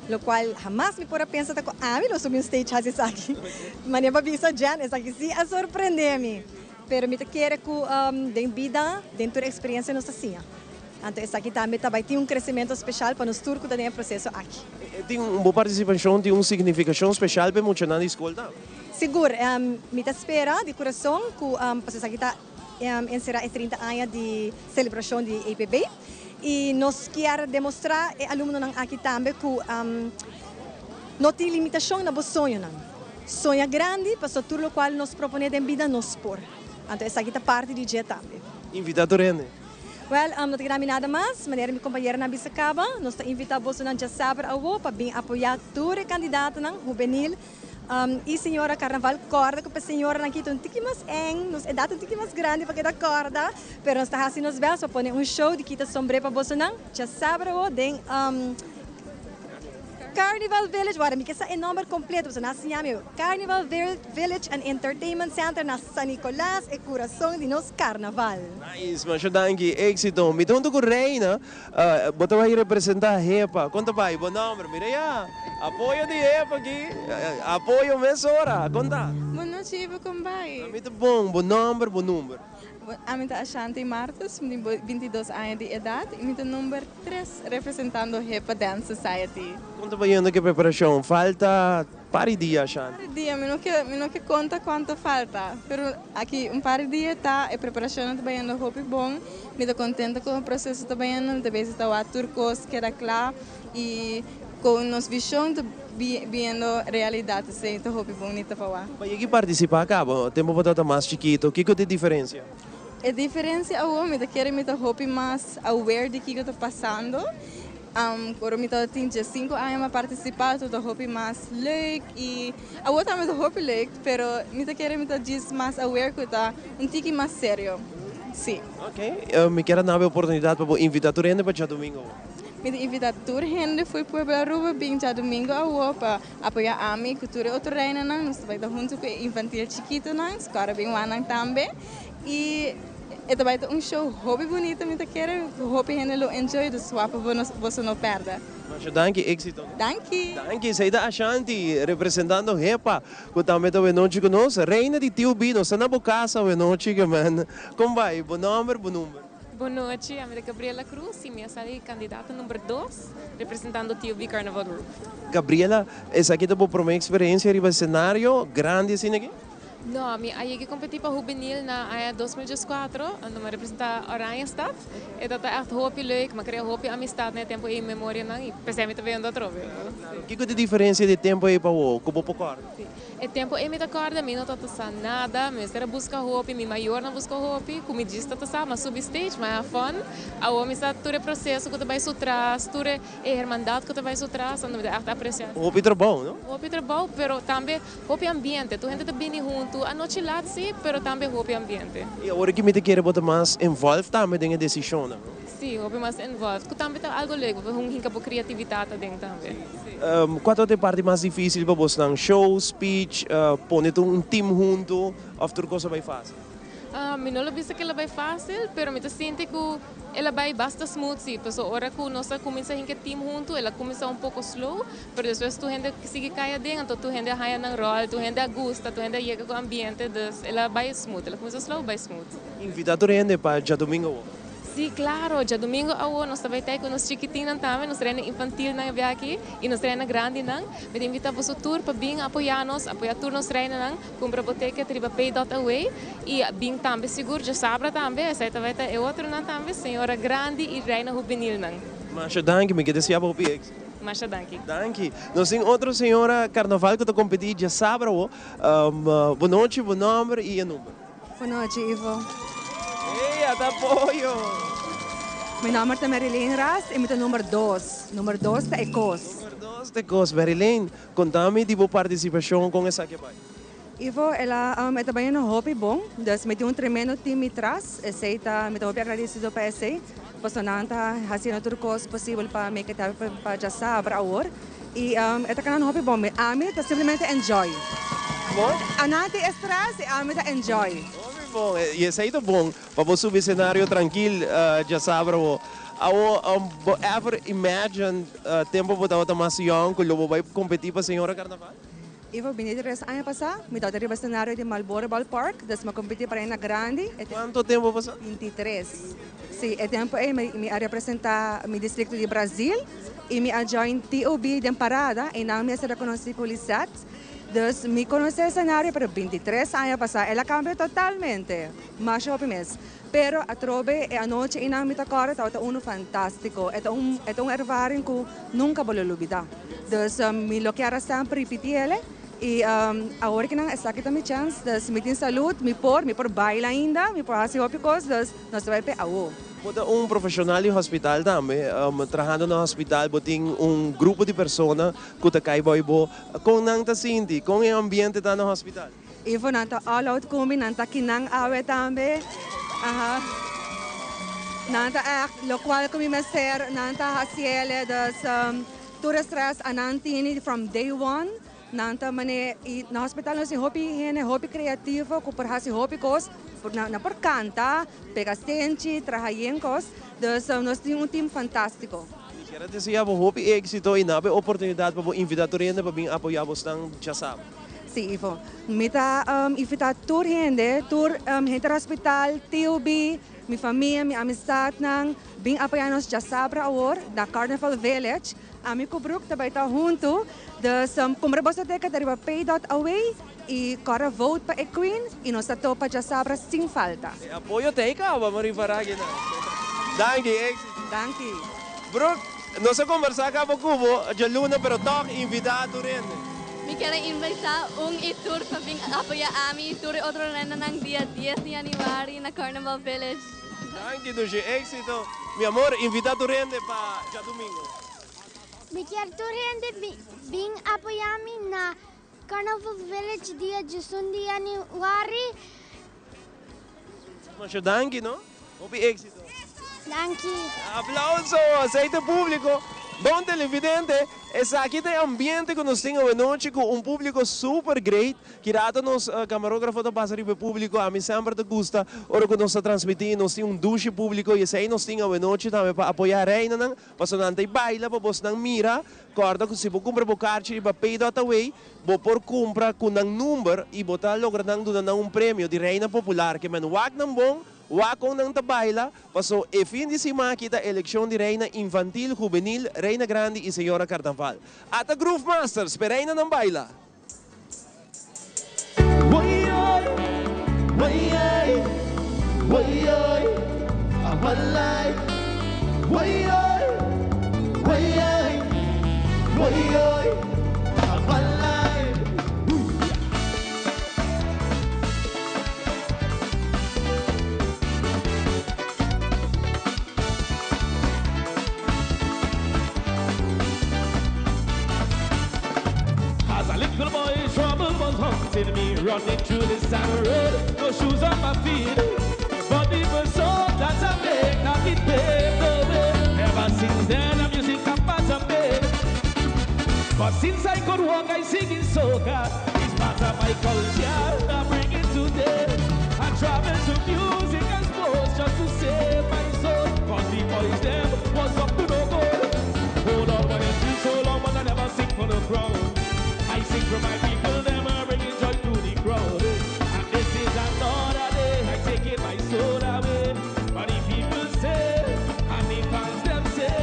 lokual hamas mi por a pensa ta ku ami lo subi un stage hasi esaki. Manera bo a bisa Jen, esaki sí a sorprendé mi. Pero mi ta kere ku den bida, den tur eksperensia nos ta siña. Anto esaki tambe ta bai tin un kresementu speshal pa nos tur ku ta den e proseso aki. E tin un bo partisipashon tin un signifikashon speshal pa e muchanan di skol tambe? Sigur. Mi ta spera di kurason ku pasobra esaki ta enserá e 30 aña di selebrashon di APB i nos kier demostrá e alumnonan aki tambe ku no tin limitashon na bo soñonan. Soña grandi pasobra tur lokual nos proponé den bida nos por. Anto esaki ta parti di dje tambe. Invitá tur hende. Wèl, no ta keda mi nada mas. Manera mi kompañeronan a bisa kaba, nos ta invitá bosonan djasabra awo pa bin apoyá tur e kandidatonan hubenil i señora Karnaval. Kòrda ku pa e señoranan aki ta un tiki mas eng, nos edat ta un tiki mas grandi pa keda kòrda, pero nos ta hasi nos bèst pa pone un show di kita sombré pa bosonan djasabra awo den Carnival Village. Wara, mi ke sa e nòmber kompleto, pasobra nan a siña mi. Carnival Village and Entertainment Center na San Nicolas, e kurason di nos karnaval. Nice, masha danki, éxito. Mi ta hunto ku Reina, bo ta bai representa HEPA. Kon ta bai? Bo nomber? Mira ya, apoyo di HEPA aki, apoyo mesora. Kon ta? Bon nochi Ivo, kon bai? Mi ta bon, bo nomber, bo number? Ami ta Ashanti Martes, mi tin 22 aña di edat i mi ta number tres representando HEPA Dance Society. Kon ta bayendo ku e preparashon? Falta Par di dia, Shanti. Par di dia, mi no ke mi no ke konta kuantu falta, pero aki un par di dia ta e preparashonnan ta bayendo hopi bon, mi ta kontento kon e proseso ta bayendo, mi ta besi ta wak tur kos keda kla i kon nos vishon ta. Biendo realidad esey ta hopi bunita pa wak. Pa yegi participa caba, tempo bo tabata mas chikito, kico ta e diferencia? E diferencia awor mi ta kere mi ta hopi mas aware di kico ta pasando. Ora mi tabatin diescinco aña mi a participa ta hopi mas leuk y awor tambe ta hopi leuk pero mi ta kere mi ta djis mas aware cu ta un tiki mas serio, si. Ok, mi kier a daba e oportunidad pa bo invita tur hende pa djadomingo awor. Mi ta invita tur hende fo'i pueblo Aruba bin djadomingo awor pa apoya ami cu tur e otro reinanan. Nos ta bai ta hunto cu e infantil chikitonan, score bin wak nan tambe. Y e ta bai ta un show hopi bunita mi ta kere, cu hopi hende lo enjoy, dus wak pa boso no perde. Masha danki, exito. Danki! Danki, esey ta Ashanti representando HEPA cu tambe ta wenochi cu nos. Reina di TUB, nos ta na bo casa wenochi, man. Con bai? Bo nomber, bo number? Bon nochi, ami ta Gabriela Cruz y mi a sali candidata number dos representando TUB Carnival Group. Gabriela, esaki ta bo prome experiencia riba escenario grandi asina aki? No, mi a yega competi pa hubenil na aña 2014, ando mi a representa Oranjestad. E ta ta echt hopi leuk, mi a crea hopi amistad na e tempo ey, memorianan y pesey mi ta beyendo atrobe. Kico ta e diferencia di e tempo ey pa awo cu bo por corda? E tempo ei mi ta corda mi no tabata sa nada, mi mester a busca hopi, mi mayornan a busca hopi, cu mi djis tabata sa, mi a subi stage, mi a haña fun, awor mi sa tur e proceso cu ta bay su tras, tur e hermandad cu ta bay su tras, anto mi ta echt aprecia. Hopi trabou, no? Hopi trabou, pero tambe hopi ambiente, tur hende ta bini hunto, anochi lat si, pero tambe hopi ambiente. Y awor aki mi ta kere bo ta mas involved tambe den e decisionnan, no? Si, hopi mas involved, cu tambe ta algo leuk, bo por hinca bo creatividad aden tambe. Cua ta e parti mas dificil pa bosnan? Show, speech, pone tur un team hunto of tur cos a bay facil? Mi no lo bisa cu el a bay facil, pero mi ta sinti cu el a bay basta smooth si, pasobra ora cu nos a cuminsa hinca e team hunto el a cuminsa un poco slow, pero despues tur hende a sigui cay aden, anto tur hende a haya nan rol, tur hende a gusta, tur hende a yega cu ambiente, dus el a bay smooth, el a cuminsa slow, bay smooth. Invita tur hende pa djadomingo awor. Sí, claro. Djadumingo awo nos ta bai tei ku nos chikitinnan tambe, nos reina infantilnan e bia aki i nos reina grandinan. Mi ta invitá boso tur pa bin apoyá nos, apoyá tur nos reinanan, kumpra bo ticket riba pay dot away i bin tambe sigur djasabra tambe, esei ta bai ta e otronan tambe, señora grandi i reina hubenilnan. Masha danki, mi ke deseá bo hopi éxito. Masha danki. Danki. Nos tin otro señora carnaval ku ta kompetí djasabra awo. Bo nochi, bo nòmber i e number. Bonochi Ivo. Hey, ata apoyo! Mi nomber ta Marilyn Ras y mi ta number dos. Number dos ta e cos. Number dos ta e cos. Marilyn, conta mi di bo participacion con esaki a bay. Ivo, el a e ta bayendo hopi bon. Dus mi tin un tremendo team mi tras. Esey ta, mi ta hopi agradecido pa esey. Pasobra nan ta haciendo tur cos posibel pa make it happen pa djasabra awor. Y e ta canando hopi bon. Mi ami ta simplemente enjoy. Bon. Anan tin e stress y ami ta enjoy. Hopi bon. Y esey ta bon pa bo subi escenario trankil djasabra bo. Awo bo ever imagine tempo bo tabata mas young cu lo bo bay competi pa Señora Carnaval? Ivo, bini di res aña pasá, mi tabata riba escenario di Marlboro Ballpark, dus mi a competi pa Reina Grandi. Cuanto tempo pasá? 23. Sí, e tempo ei mi a representa mi districto di Brazil y mi a join TOB den parada y nan mi a ser reconoci cu Lisette. Dus mi conoce escenario pero 23 aña pasá el a cambia totalmente, masha hopi mes. Pero atrobe e anochi einan mi ta kòrda tabata unu fantástiko. E ta un e ta un ervaring ku nunka bo lo lubidá. Dus mi lo kier a semper ripití el i awor ki nan esaki ta mi chèns. Dus mi tin salud, mi por, mi por baila ainda, mi por hasi hopi kos, dus nos ta bai p'e awo. Bo ta un profeshonal di hospital tambe. Trahando na hospital bo tin un grupo di persona ku ta kai bou bo. Kon nan ta sinti? Kon e ambiente ta na hospital? Ivo nan ta all out ku mi, nan ta kinan awe tambe. Aha. Nan ta echt lokual ku mi mester, nan ta hasiele. Dus tur e stress a nan tini from day one. Nan ta mane i na hospital nos tin hopi hende hopi kreativo ku por hasi hopi kos. Nan por kanta, pega stenchi, traha yen kos. Dus nos tin un team fantástiko. Mi kier a desea bo hopi éksito i na bo e oportunidat pa bo invitá tur hende pa bin apoyá bosnan djasabra. Sí, Ivo. Mi ta invitá tur hende, tur hende na hospital, TOB, mi famia, mi amistatnan, bin apoyá nos djasabra awor na Carnival Village. Ami ku Brook ta bai ta huntu. Dus kumpra boso ticket ariba pay dot away i kòrda vote pa e Queen i nos ta topa djasabra sin falta. E apoyo ta ei kaba, Marie Farah kinan. Danki, éxito. Danki. Brook. Nos a kombersá kaba ku bo djaluna pero tòg invitá tur hende. Mi kier a invitá un i tur pa bin apoyá ami i tur e otro rendenan dia dies di yanüari na Carnival Village. Danki Dushi, éksito. Mi amor, invitá tur hende pa djadumingu. Mi kier tur hende bin apoyá mi na Carnival Village dia djesun di yanüari. Masha danki no. Hopi éxito. Danki. Aplauso aceite publico. Bon televidente, esaki ta e ambiente cu nos tin awenochi cu un publico super great. Ki rato nos camarografo ta pasa riba e publico, ami semper ta gusta ora cu nos ta transmiti, nos tin un dushi publico y esey nos tin awenochi tambe pa apoya reinanan, pasobra nan ta baila pa bosnan mira. Corda cu si bo cumpra bo carchi riba pay dot away, Bo por cumpra cu nan number y bo ta logra nan duna nan un premio di Reina Popular. Ke men wak nan bon, wak con nan ta baila, paso e fin di sima aki ta eleccion di Reina Infantil, Juvenil, Reina Grandi y Señora Carnaval. Ata Groove Masters p'e Reina nan baila! As a little boy, trouble was haunting me, running through the sand road, no shoes on my feet. But the soul that I make, now it paved the way. Ever since then, the music a part of me. But since I could walk, I sing in soca. It's part of my culture, I bring it today. I travel to music and sports just to save my soul. Cause the boys them was up to no good. Hold on, but it's been so long, but I never sing for the crowd. I sing for my people, them are bringing joy to the crowd. And this is another day, I take it my soul away. But the people say, and the fans them say,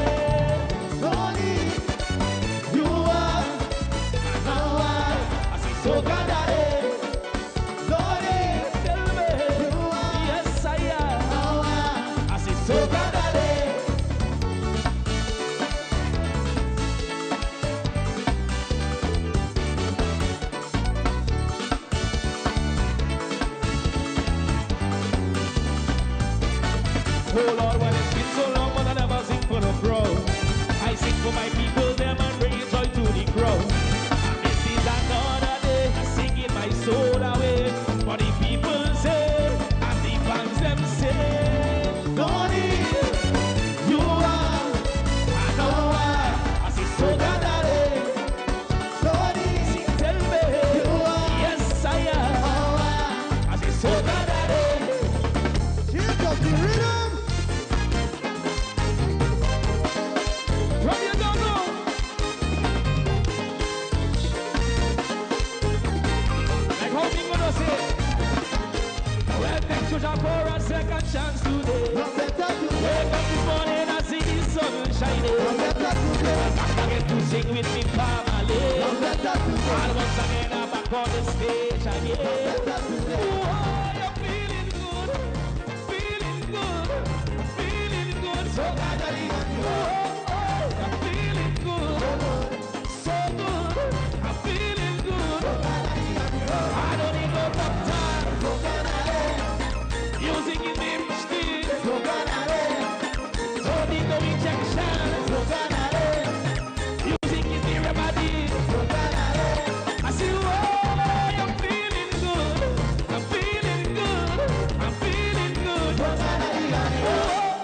Tony, you are, and now I, I see so God Tell me, you are, yes I am. Now I, I see so God Oh Lord, well it's been so long, but I never sing for the crowd. I sing for my people, them and bring joy to the crowd. And this is another day, I sing in my soul away. But the people say, and the fans them say, Donnie, you are, I know I, I see so God Donnie, tell me, you are, yes I am. I see so God Here comes the rhythm. From you don't know. Like how me gonna say? Well, thanks to Jah for a second chance today. Wake up this morning, I see the sun shining. I get to sing with me family. And once again, I'm back on the stage again. Oh, I'm feeling good, feeling good, feeling good. So glad that oh, oh, I'm feeling good, so good. I'm feeling good. I don't need no doctor. Music is me still. Don't need no injection. Music is the remedy. I say, oh, I'm feeling good. I'm feeling good. I'm feeling good. Oh,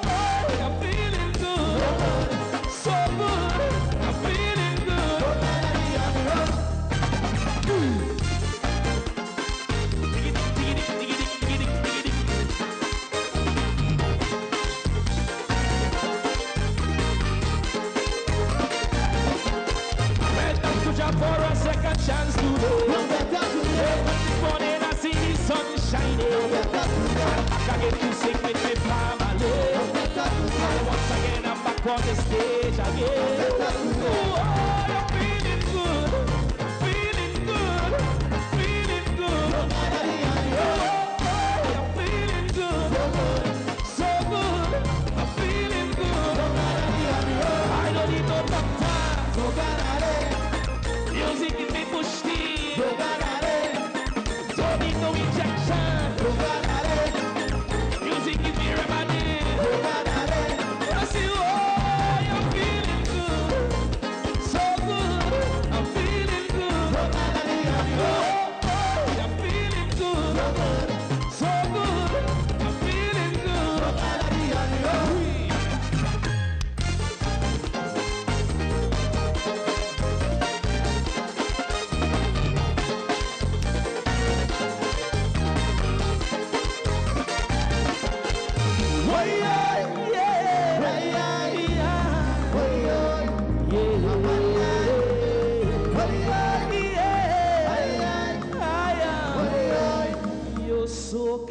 oh, I'm feeling good. So good. I'm feeling good. Welcome to Jah for a second chance today. Wake up this morning, I see the sun shining. I get to sing with my family. And once again, I'm back on the stage again. Oh, I'm feeling good, feeling good, feeling good. Oh, I'm feeling good, so good. I'm feeling good. I don't need injection. Music is me remedy. I say, oh, I'm feeling good, so good. I'm feeling good. Oh, oh, I'm feeling good, so good. I'm feeling good. Yo so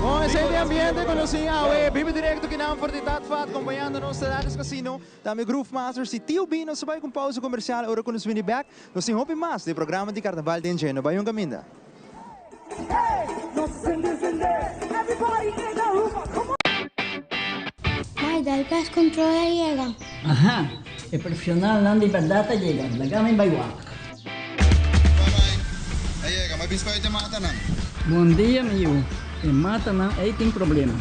Bon, esey di ambiente cu nos tin awe. Biba directo kinan for di Tatvat, acompañando nos Stellaris Casino. Tambe Groove Masters y Tio B. Nos ta bay cu un pausa comercial. Ora cu nos bini bek, nos tin hopi mas di e programa di Carnaval den dje. No bay un caminda. Mai, dal pest control a yega. Aha, e profesionalnan di berdad a yega, laga mi bai wak. A yega, ma bispa e matanan. Bon dia mi yu, e matanan ei tin problema.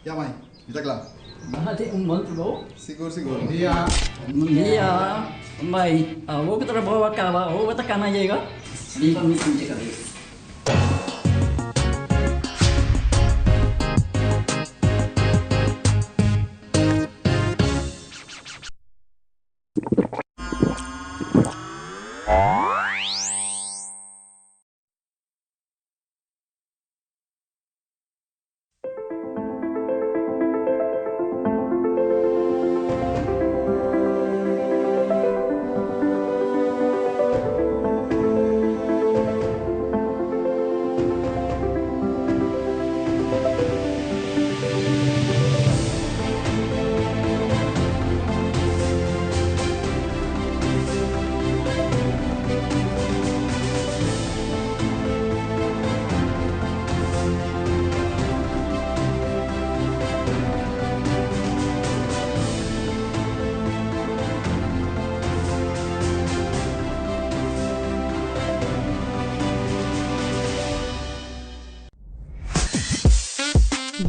Ya mai, mi ta kla. Bo hasi un bon trabou. Sigur sigur. Bon dia. Bon dia. Mai, awor ku trabou a kaba, awor bo ta kana yega? Bin pa mi sinti kabes.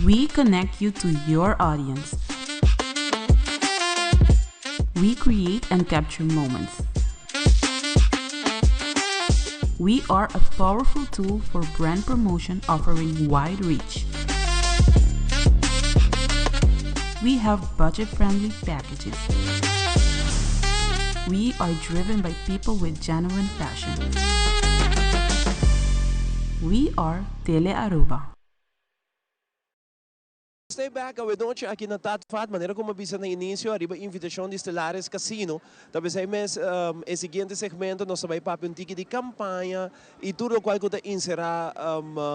We connect you to your audience. We create and capture moments. We are a powerful tool for brand promotion offering wide reach. We have budget-friendly packages. We are driven by people with genuine passion. We are Tele Aruba. Stay back awe nochi aki na Tat Fat, manera como a bisa na inicio ariba invitacion di Stellaris Casino. Ta besey mes e siguiente segmento nos ta bay papia un tiki di campaña y tur locual cu ta encera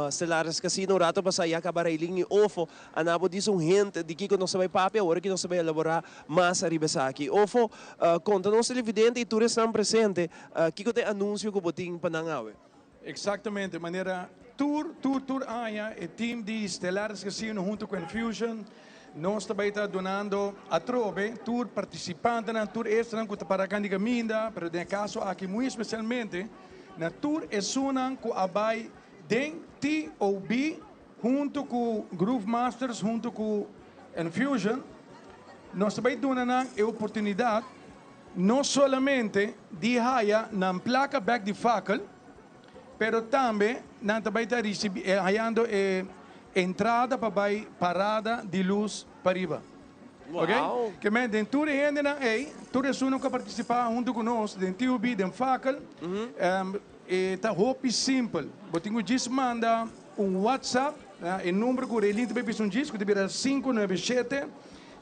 Stellaris Casino. Un rato pasa ya caba Raylin y Ofo a nabo disa un hint di kico nos ta bay papia, awor aki nos ta bay elabora mas ariba esaki. Ofo, conta nos televidente y tur esnan presente kico ta e anuncio cu bo tin pa nan awe. Exactamente, manera tur tur tur aña e team di Stellaris Casino hunto cu Enfusion nos ta bay ta dunando atrobe tur participantenan, tur esnan cu ta para can di caminda, pero den e caso aki muy especialmente na tur esunnan cu a bay den TOB hunto cu Groove Masters hunto cu Enfusion, nos ta bay duna nan e oportunidad No solamente di haya nan placa bek di fakkel, pero tambe nan ta bay ta ricibi hayando e entrada pa bay parada di luz pariba. Ok? Ke men den tur e hendenan ey, tur esunnan cu a participa hunto cu nos den TUB, den fakkel, e ta hopi simpel. Bo tin cu djis manda un WhatsApp na e number cu Raylene ta bay bisa un djis, cu ta bira 597.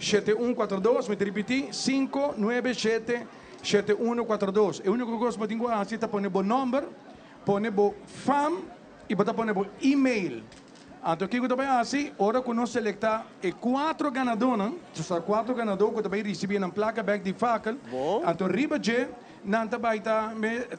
7142, mi ta ripití, 597 7142. E úniko kos bo tin ku hasi ta pone bo nòmber, pone bo fam i bo ta pone bo email. Anto kiko ta bai hasi? Ora ku nos selektá e kuatro ganadónan, sa kuatro ganadó ku ta bai risibí nan plaka bèk di fakel, anto riba dje nan ta bai ta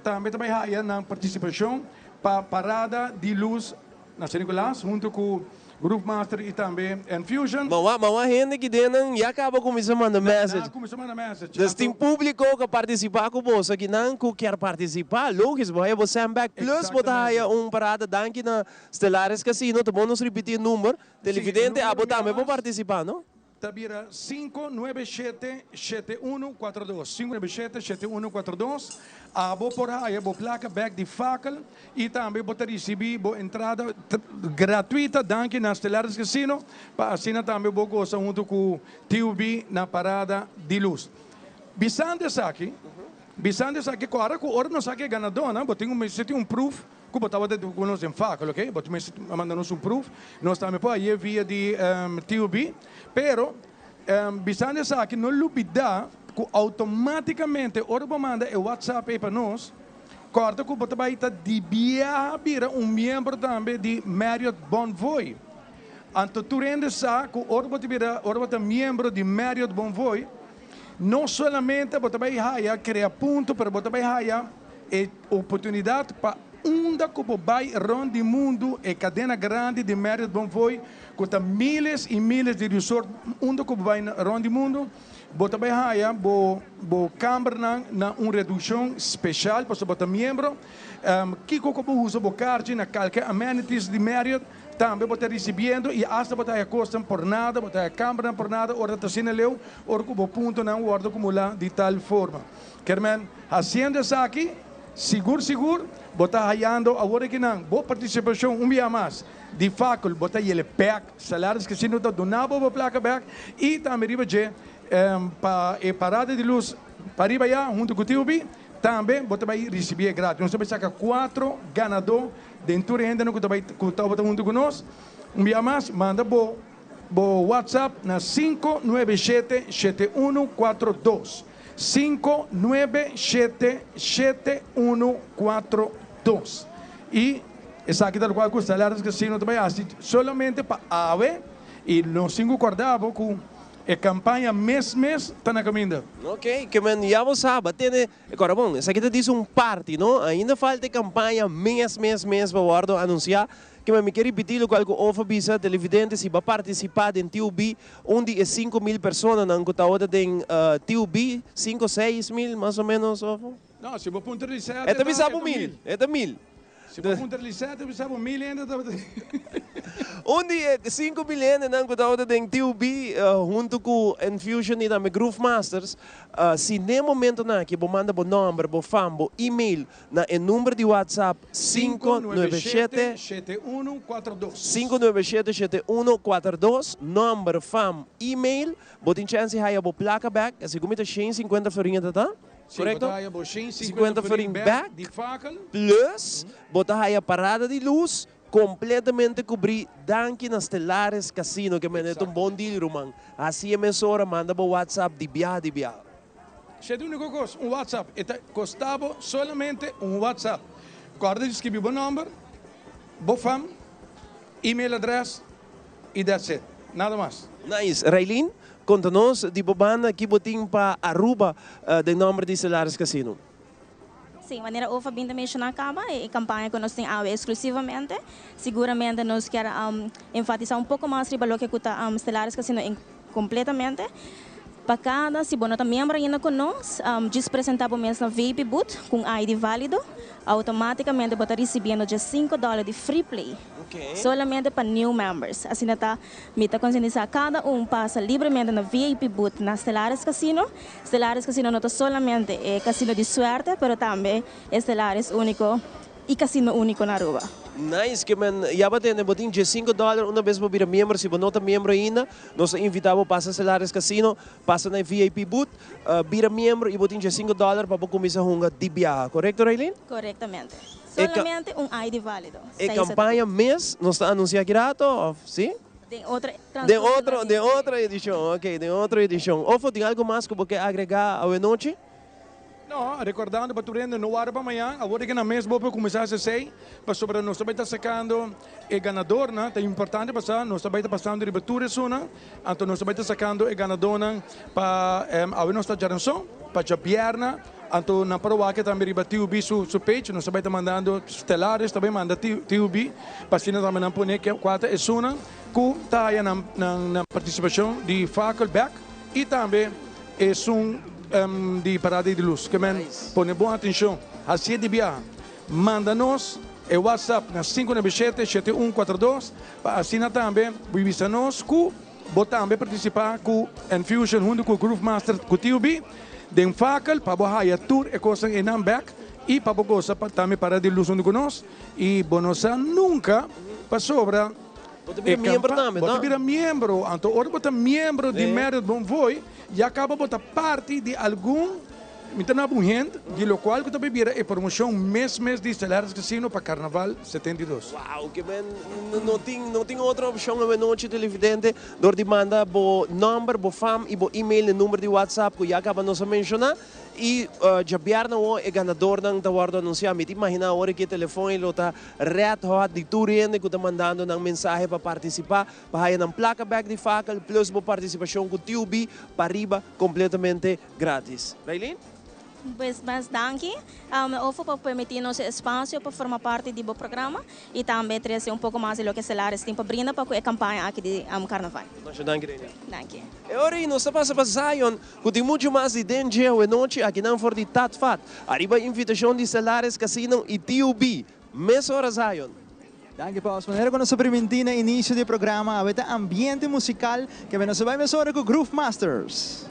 tambe ta bai haya nan partisipashon pa parada di lus. na San Nicolas hunto cu Groovemaster y tambe Enfusion. Ma ma wa hende ki den nan ya caba cuminsa manda message. Nan a cuminsa manda message. Dus tin publico cu a participa cu boso aki nan cu kier participa. Logisch bo haya bo cent back plus bo ta haya un parada danki na Stellaris Casino. Ta bon nos ripiti e number. Televidente abo tambe por participa no? Ta bira 5977142, 5977142. Abo por haya bo plaka bek di Fakel y tambe bo ta ricibi bo entrada gratuita danki na Stellaris Casino pa asina tambe bo gosa hunto cu TUB na Parada di Luz. Bisando esaki, bisando esaki cu ora cu ora nos saki e ganadonan bo tin un mester tin un proof Ku bo tabata di ku nos den fakel, ok? Bo mester a manda nos un proof. Nos tambe por haye via di TUB. Pero, bisando esaki, no lubida ku automaticamente ora bo manda e WhatsApp ei pa nos, kòrda ku bo ta bai ta di biaha bira un miembro tambe di Marriott Bonvoy. Anto tur hende sa ku ora bo ta bira, ora bo ta miembro di Marriott Bonvoy, no solamente bo ta bai haya krea punto, pero bo ta bai haya E oportunidat pa unda ku bo bai rònt di mundu, e kadena grandi di Marriott Bonvoy ku ta miles i miles di resort unda ku bo bai rònt di mundu, bo ta bai haya bo bo kambernan na un redukshon speshal pasobra bo ta miembro. Kiko ku bo usa bo karchi na kalke amenities di Marriott tambe bo ta risibiendo i asta bo ta haya kosnan por nada, bo ta haya kambernan por nada ora ta asina leu ora ku bo puntonan wòrdu akumulá di tal forma. Kermen, haciendo esaki, sigur sigur bo ta hayando awor akinan bo participacion un bia mas di facul, bo ta yele bek salaris cu si no ta duna bo bo placa bek y tambe riba dje pa e parada di luz pariba ya hunto cu TUB tambe bo ta bay ricibi e gratis. Nos ta bay saca cuatro ganador den tur e hendenan cu ta bay cu tabata hunto cu nos. Un bia mas manda bo bo WhatsApp na 597 7142. Cinco nuebe shete shete uno cuatro dos y esaki ta locual cu Stellaris Casino ta bay haci solamente pa awe y nos tin cu corda bo cu e campaña mes mes ta na caminda. Ok, ke men ya bo sa, ba tene, cora bon, esaki ta dice un parti, no? Ainda falta e campaña mes mes mes pa wordo anuncia. Ke mi ke ripití lokual ku Ofa bisa televidente, si bo a partisipá den TUB, un di e 5000 personanan ku tabata den TUB, sinku 6000 mas o ménos, Ofa? No, si bo puntra Lisette E ta bisa bo mil, e ta mil. Si bo puntra Lisette e bisa bo mil hende tabata. Un di e 5000 hendenan ku tabata den TUB huntu ku Enfusion i tambe Groove Masters, si n'e momentonan aki bo manda bo nòmber, bo fam, bo email Na e number di WhatsApp 597 7142. 597 7142, nomber, fam, email, bo tin chance di haya bo placa bek, segun mi ta 150 florin e ta ta, Sí, bo korekto? ta haya bo 150 50 florin florin bek bek, di fakel. plus bo ta haya parada di luz completamente cubri danki na Stellaris Casino, ke mende ta un bon deal ruman, haci e mesora manda bo WhatsApp di biaha di biaha. Si e ta unico cos, un WhatsApp. E ta costa bo solamente un WhatsApp. Corda di scribi bo nomber, bo fam, email address y that's it. Nada mas. Nice. Raylene, conta nos di bo banda ki bo tin pa Aruba den nomber di Stellaris Casino. Sí, manera Ofa bin ta menciona caba, e campaña cu nos tin awe exclusivamente. Siguramente nos kier enfatisa un poco mas riba loke cu ta Stellaris Casino en completamente. Pa cada, si bo no ta miembro ainda cu nos, djis presenta bo mes na VIP booth cu un ID valido, automaticamente bo ta ricibiendo dje cinco dollar di free play. Solamente pa new members. Asina ta, mi ta concientisa cada un pasa libremente na VIP booth na Stellaris Casino. Stellaris Casino no ta solamente e casino di suerte, pero tambe e Stellaris unico y casino unico na Aruba. Nice, ke men ya bo tende, bo tin diesinco dollar una bes bo bira miembro, si bo no ta miembro ainda, nos ta invita bo pasa Stellaris Casino, pasa na e VIP booth, bira miembro y bo tin diesinco dollar pa bo cuminsa hunga di biaha, corecto Raylene? Corectamente. Solamente un ID valido. E campaña mes nos ta anuncia aki rato of si? Den otro Den otro, den otro edicion, ok, den otro edicion. Ofo tin algo mas cu bo ke agrega awe nochi? No, recordando pa tur hende no warda pa mañan, awor di ke nan mes bo por cuminsa haci esey, pasobra nos ta bay ta sacando e ganadornan, ta importante pasa nos ta bay ta pasando riba tur esunnan, anto nos ta bay ta sacando e ganadornan pa awe nos ta djaranson, pa djabierna. Anto nan por a wak tambe riba TUB su su page, nos ta bai ta mandando, Stellaris ta bai manda TUB pa asina tambe nan pone kua ta esunnan ku ta haya nan nan partisipashon di fakel bek i tambe esun di parada di lus. Ke men pone bon atenshon, hasié di biaha, manda nos e WhatsApp na sinku nuebe shete, shete un kuater dos pa asina tambe bo bisa nos ku Bo tambe partisipá ku Enfusion huntu ku Groove Master ku TUB den fakel pa bo haya tur e kosnan einan bèk i pa bo gosa tambe para di lus huntu ku nos i bo no sa nunka pasobra Bo ta bira miembro tambe, bo ta bira miembro anto ora bo ta miembro di Marriott Bonvoy ya kaba bo ta parti di algun Mi ta na Buhent, di locual cu ta bay bira e promocion mes mes di Stellaris Casino pa Carnaval 72. Wow, ke men no tin no tin otro opcion awe nochi televidente dor di manda bo nomber, bo fam y bo email na number di WhatsApp cu ya caba nos a menciona y djabièrnè awor e ganadornan ta wordo anuncia. Mi ta imagina awor ki e telefon ey lo ta red hot di tur hende cu ta mandando nan mensahe pa participa pa haya nan placa bek di fakel plus bo participacion cu TUB pariba completamente Gratis. Raylene? Pues mas danki Ofo pa permiti nos e espacio pa forma parti di bo programa y tambe trece un poco mas di loke Stellaris tin pa brinda pa cu e campaña aki di Carnaval. Masha danki Raylene. Danki. E ora ei nos ta pasa pa Zion cu tin mucho mas di den dje awenochi akinan for di Tat Fat. Ariba invitacion di Stellaris Casino y TUB. Mesora Zion. Danki Paus. Manera ku nos a primintí na inisio di e programa, awe ta ambiente musikal ke nos a bai mesora ku Groove Masters.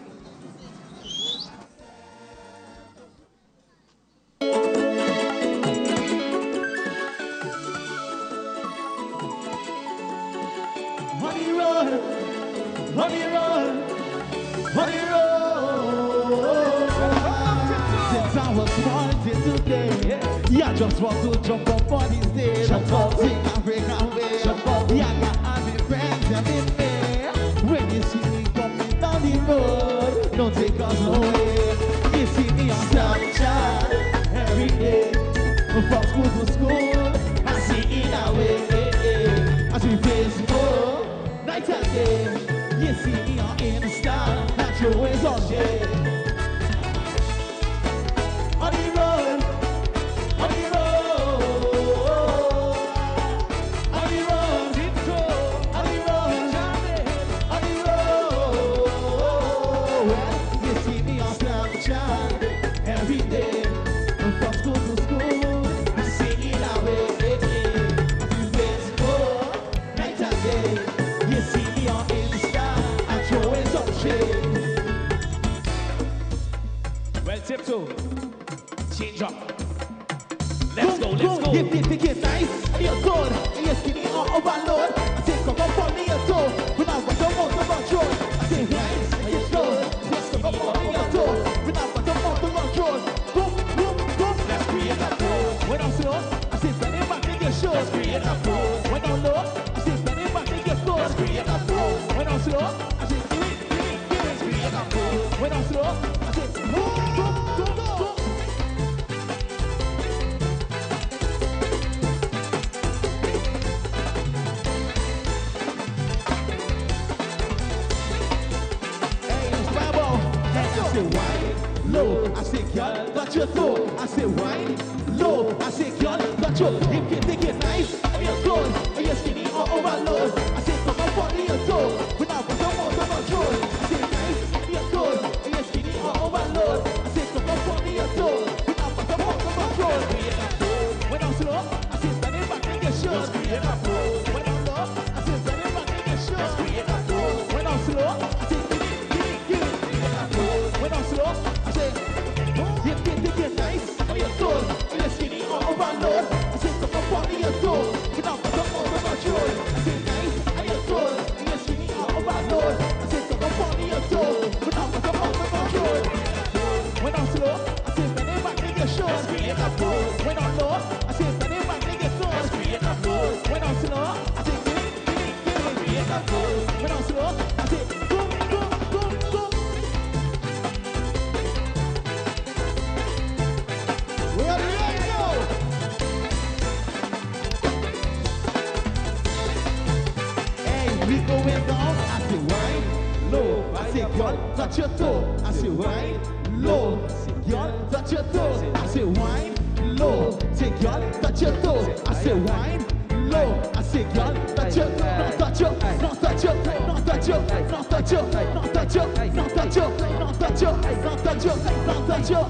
Girl, touch your toes. I say wine low. Say girl, touch your toes. I say wine low. I say girl, touch your, now touch your, now touch your, now touch your, now touch your, now touch your, now touch your, now touch your, now touch your, now touch your.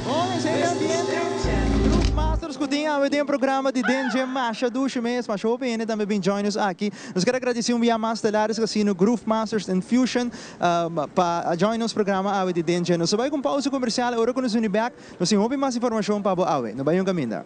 Bon, esey ta ambiente. Groove Masters cu tin awe den programa di Den Dje Masha Dushi mes. Masha hopi hende tambe bin join nos aki. Nos kier a gradici un bia mas Stellaris Casino, Groove Masters and Fusion pa a join nos programa awe di Den Dje. Nos ta bay cu un pausa comercial. Ora cu nos bini bek nos tin hopi mas informacion pa bo awe. No bay un caminda.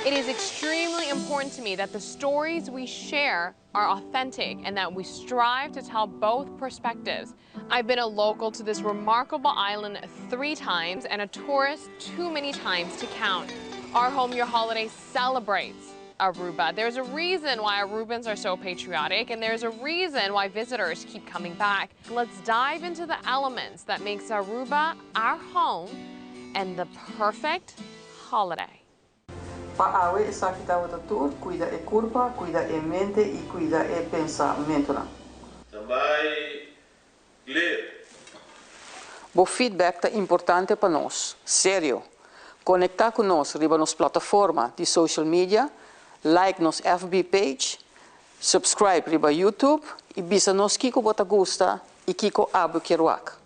It is extremely important to me that the stories we share are authentic and that we strive to tell both perspectives. I've been a local to this remarkable island three times and a tourist too many times to count. Our Home Your Holiday celebrates Aruba. There's a reason why Arubans are so patriotic and there's a reason why visitors keep coming back. Let's dive into the elements that makes Aruba our home and the perfect holiday. Pa awe esaki tabata tur, cuida e curpa, cuida e mente y cuida e pensamentonan. Standby, clear. Bo feedback ta importante pa nos. Serio! Conecta cu nos riba nos plataforma di social media, like nos FB page, subscribe riba YouTube y bisa nos kico bo ta gusta y kico abo kier wak.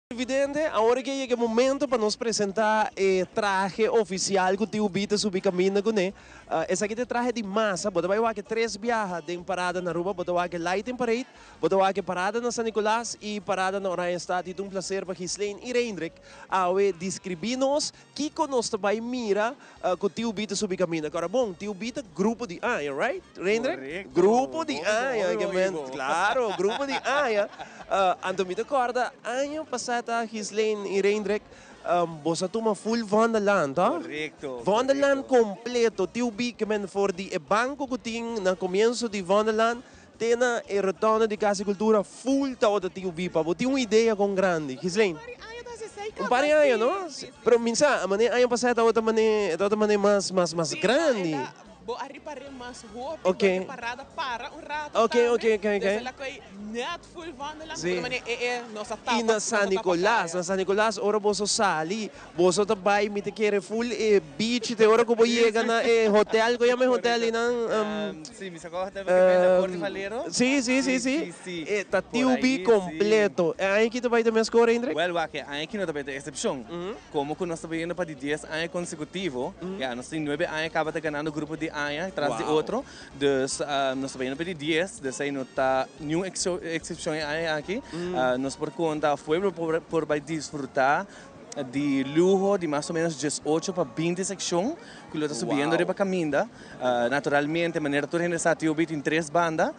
Evidente, awor ke yega e momento pa nos presenta e trahe oficial cu Tiu Bi ta subi caminda cune. Esaki ta e trahe di masa. Bo ta bay wak e tres biaha den parada na Aruba. Bo ta wak e Lighting Parade, bo ta wak e parada na San Nicolas y parada na Oranjestad. Y ta un placer pa Ghislaine y Reindrick awe describi nos Kiko nos ta bai mira ku Tiu Bi ta subi kaminda? Kora bon, Tiu Bi ta grupo di aña, right, Reindrek? Korekto. Grupo di Hopi aña, hopi ke hopi men, bo. klaro, grupo di aña. Anto mi ta kòrda aña pasá ta Ghislaine i Reindrek, boso a tuma full Vondellaan, tò? Korekto, Vondellaan korekto. kompleto, Tiu Bi ke men for di e banko ku tin na komienso di Vondellaan te na e rotonde di Kas di Kultura, full tabata Tiu Bi pa bo tin un idea kon grandi. Ghislaine? Un par di aña, no? Pero mi sa, mane aña pasá e tabata mane, e tabata mane mas, mas, mas grandi. Bo a ripar'é mas hopi, Ok. bo a parada para un rato Ok, tambe. ok, ok, ok. Desde la koe net full Vondellaan, Sí. porque mane e e nos a tapa, I na nos a San tapa Nicolas, kaya. na San Nicolas ora boso sali, boso ta bai mi ta kere full e beach te ora ku bo yega na e hotel, ku yama e hotel einan? Sí, mi sa kua hotel bo ke mende, Porti Valero? Sí, sí, sí, sí. Sí, sí. E ta Por TUB ahí, sí. completo. E aña aki ta bai ta mes kor, Hendrik? Wel, wak, e aña aki no ta bai ta excepcion. Como cu nos ta bayendo pa di dies aña consecutivo, ya, nos tin nuebe aña caba ta ganando grupo di aña tras di Wow. otro. Dus, nos ta bayendo pa di dies, dus ey no ta niun excepcion e aña aki. Nos por conta pueblo por bai disfruta di luho di mas o menos diesocho pa binti seccion. ku lo ta subiendo riba kaminda. Naturalmente, manera tur hende sa, TOB tin tres banda.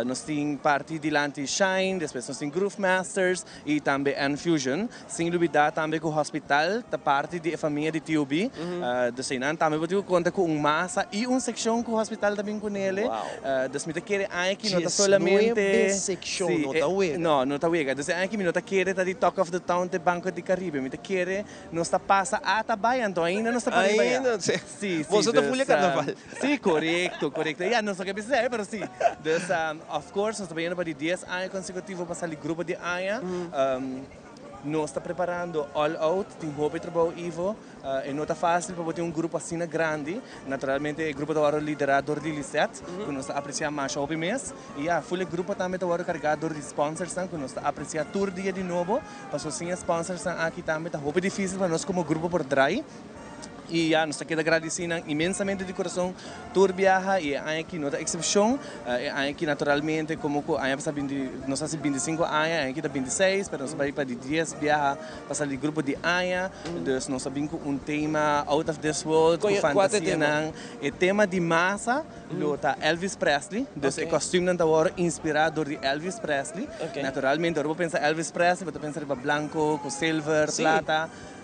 Nos tin parti dilanti Shine, despues nos tin Groove Masters y tambe N-Fusion. Sin lubida tambe cu Hospital ta parti di e famia di TOB. Dus einan tambe bo tin cu conta cu un masa y un seccion cu Hospital ta bin cunele. Dus mi ta kere aña aki no ta solamente. Diesnuebe seccion, no ta wega. No, no ta wega. Dus e aña aki mi no ta kere ta di Talk of the Town te Banco di Caribe. Mi ta kere nos ta pasa ata bay anto ainda nos ta para riba ya. Ainda, si. Si, si. Boso ta fulia carnaval. Si, corecto, corecto. Ya, nos no ke bisa esei, pero si. Dus, of course, nos ta bayendo pa di dies aña consecutivo pa sali grupo di aña. Nos ta preparando all out, tin hopi trabou, Ivo. E no ta facil pa bo tin un grupo asina grandi. Naturalmente e grupo ta wòrdu liderá dor di Lisette, ku nos ta apresiá masha hopi mes. I ya, ful e grupo tambe ta wòrdu kargá dor di sponsorsnan ku nos ta apresiá tur dia di nobo. Pasobra sin e sponsorsnan aki tambe ta hopi difísil pa nos komo grupo por drai. I ya, nos ta keda gradisí nan inmensamente di kurason tur biaha i e aña aki no ta eksepshon. E aña aki naturalmente komo ku aña pasá binti nos hasi bintisinku aña, e aña aki ta bintiseis, pero nos ta bai pa di dies biaha pa sali di grupo di aña. Dus nos a bin ku un tema out of this world, ku fantasianan. E tema di masa lo ta Elvis Presley, dus e kòstümnan ta wòrdu inspirá dor di Elvis Presley. Naturalmente ora bo pensa Elvis Presley bo ta pensa riba blanko ku silver, plata.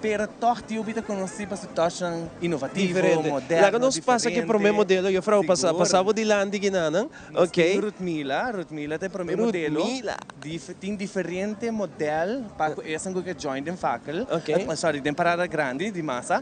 Pero tòg TOB ta konosí pa su tòchnan inovativo, Diferente. moderno, Laga nos pasa ki promé diferente. modelo, juffrouw, pasa, Sigur. pasa bo dilanti kinanan. Nos Ok. tin Rutmila, Rutmila ta e promé modelo. Rutmila. Dif, tin diferente modèl pa ku esan ku ke join den fakkel, Ok. sorry, den parada grandi di masa.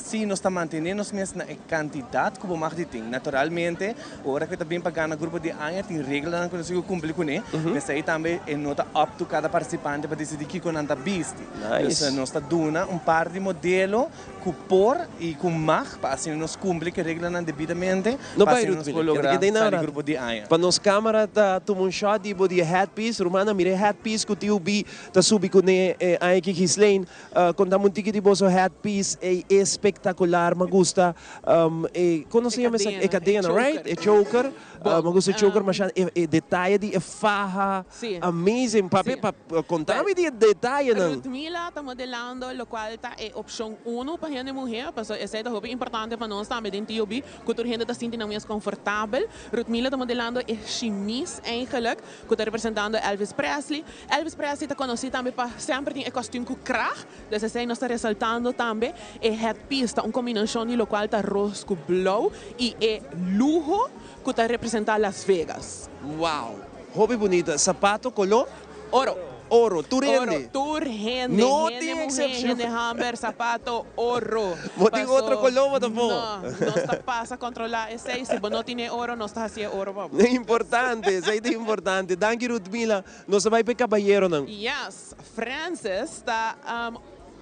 Sí, nos ta mantené nos mes na e kantidat ku bo mag di tin. Naturalmente, ora ku e ta bin pa gana grupo di aña, tin reglanan ku nos tin ku kumpli kuné. P'esei tambe e no ta up to kada partisipante pa disidí kiko nan ta bisti. Dus nos ta duna un par di modelo ku por i ku mag pa asina nos kumpli ku e reglanan debidamente No pa bai asina nos Ruth por Miller, logra keda keda sali na grupo di aña. Pa nos camera ta tuma un shot di bo di e headpiece. Rumannan mira e headpiece ku TUB ta subi kuné aña aki Ghislaine. Contame un tiki di boso headpiece ey espectacular ma gusta e con nos ta yama esaki e cadena right e choker ma gusta e choker masha e detaye di e faha amazing papia pa contame di e detayenan. Rutmila ta modelando locual ta e opcion uno pa hende muher pasobra esey ta hopi importante pa nos tambe den TOB cu tur hende ta sinti nan mes confortabel. Rutmila ta modelando e shimis eigenlijk cu ta representando Elvis Presley. Elvis Presley ta conoci tambe pa semper tin e costuum cu krag, dus esey nos ta resaltando tambe. E headpiece ta un combinacion di locual ta roos cu blauw y e luho cu ta representa Las Vegas. Wow! Hopi bunita. Sapato color? Oro. Oro, tur hende. Oro, tur hende. No hende tin muhé, excepcion. hende homber, sapato, oro. Bo tin Paso, otro color bo ta pon? No, nos ta pasa controla esey. Si bo no tin e oro, nos ta haci e oro pa bo. Importante, esey ta importante. Danki Ruthmila. Nos ta bay pa e cabayeronan. Yes, Francis ta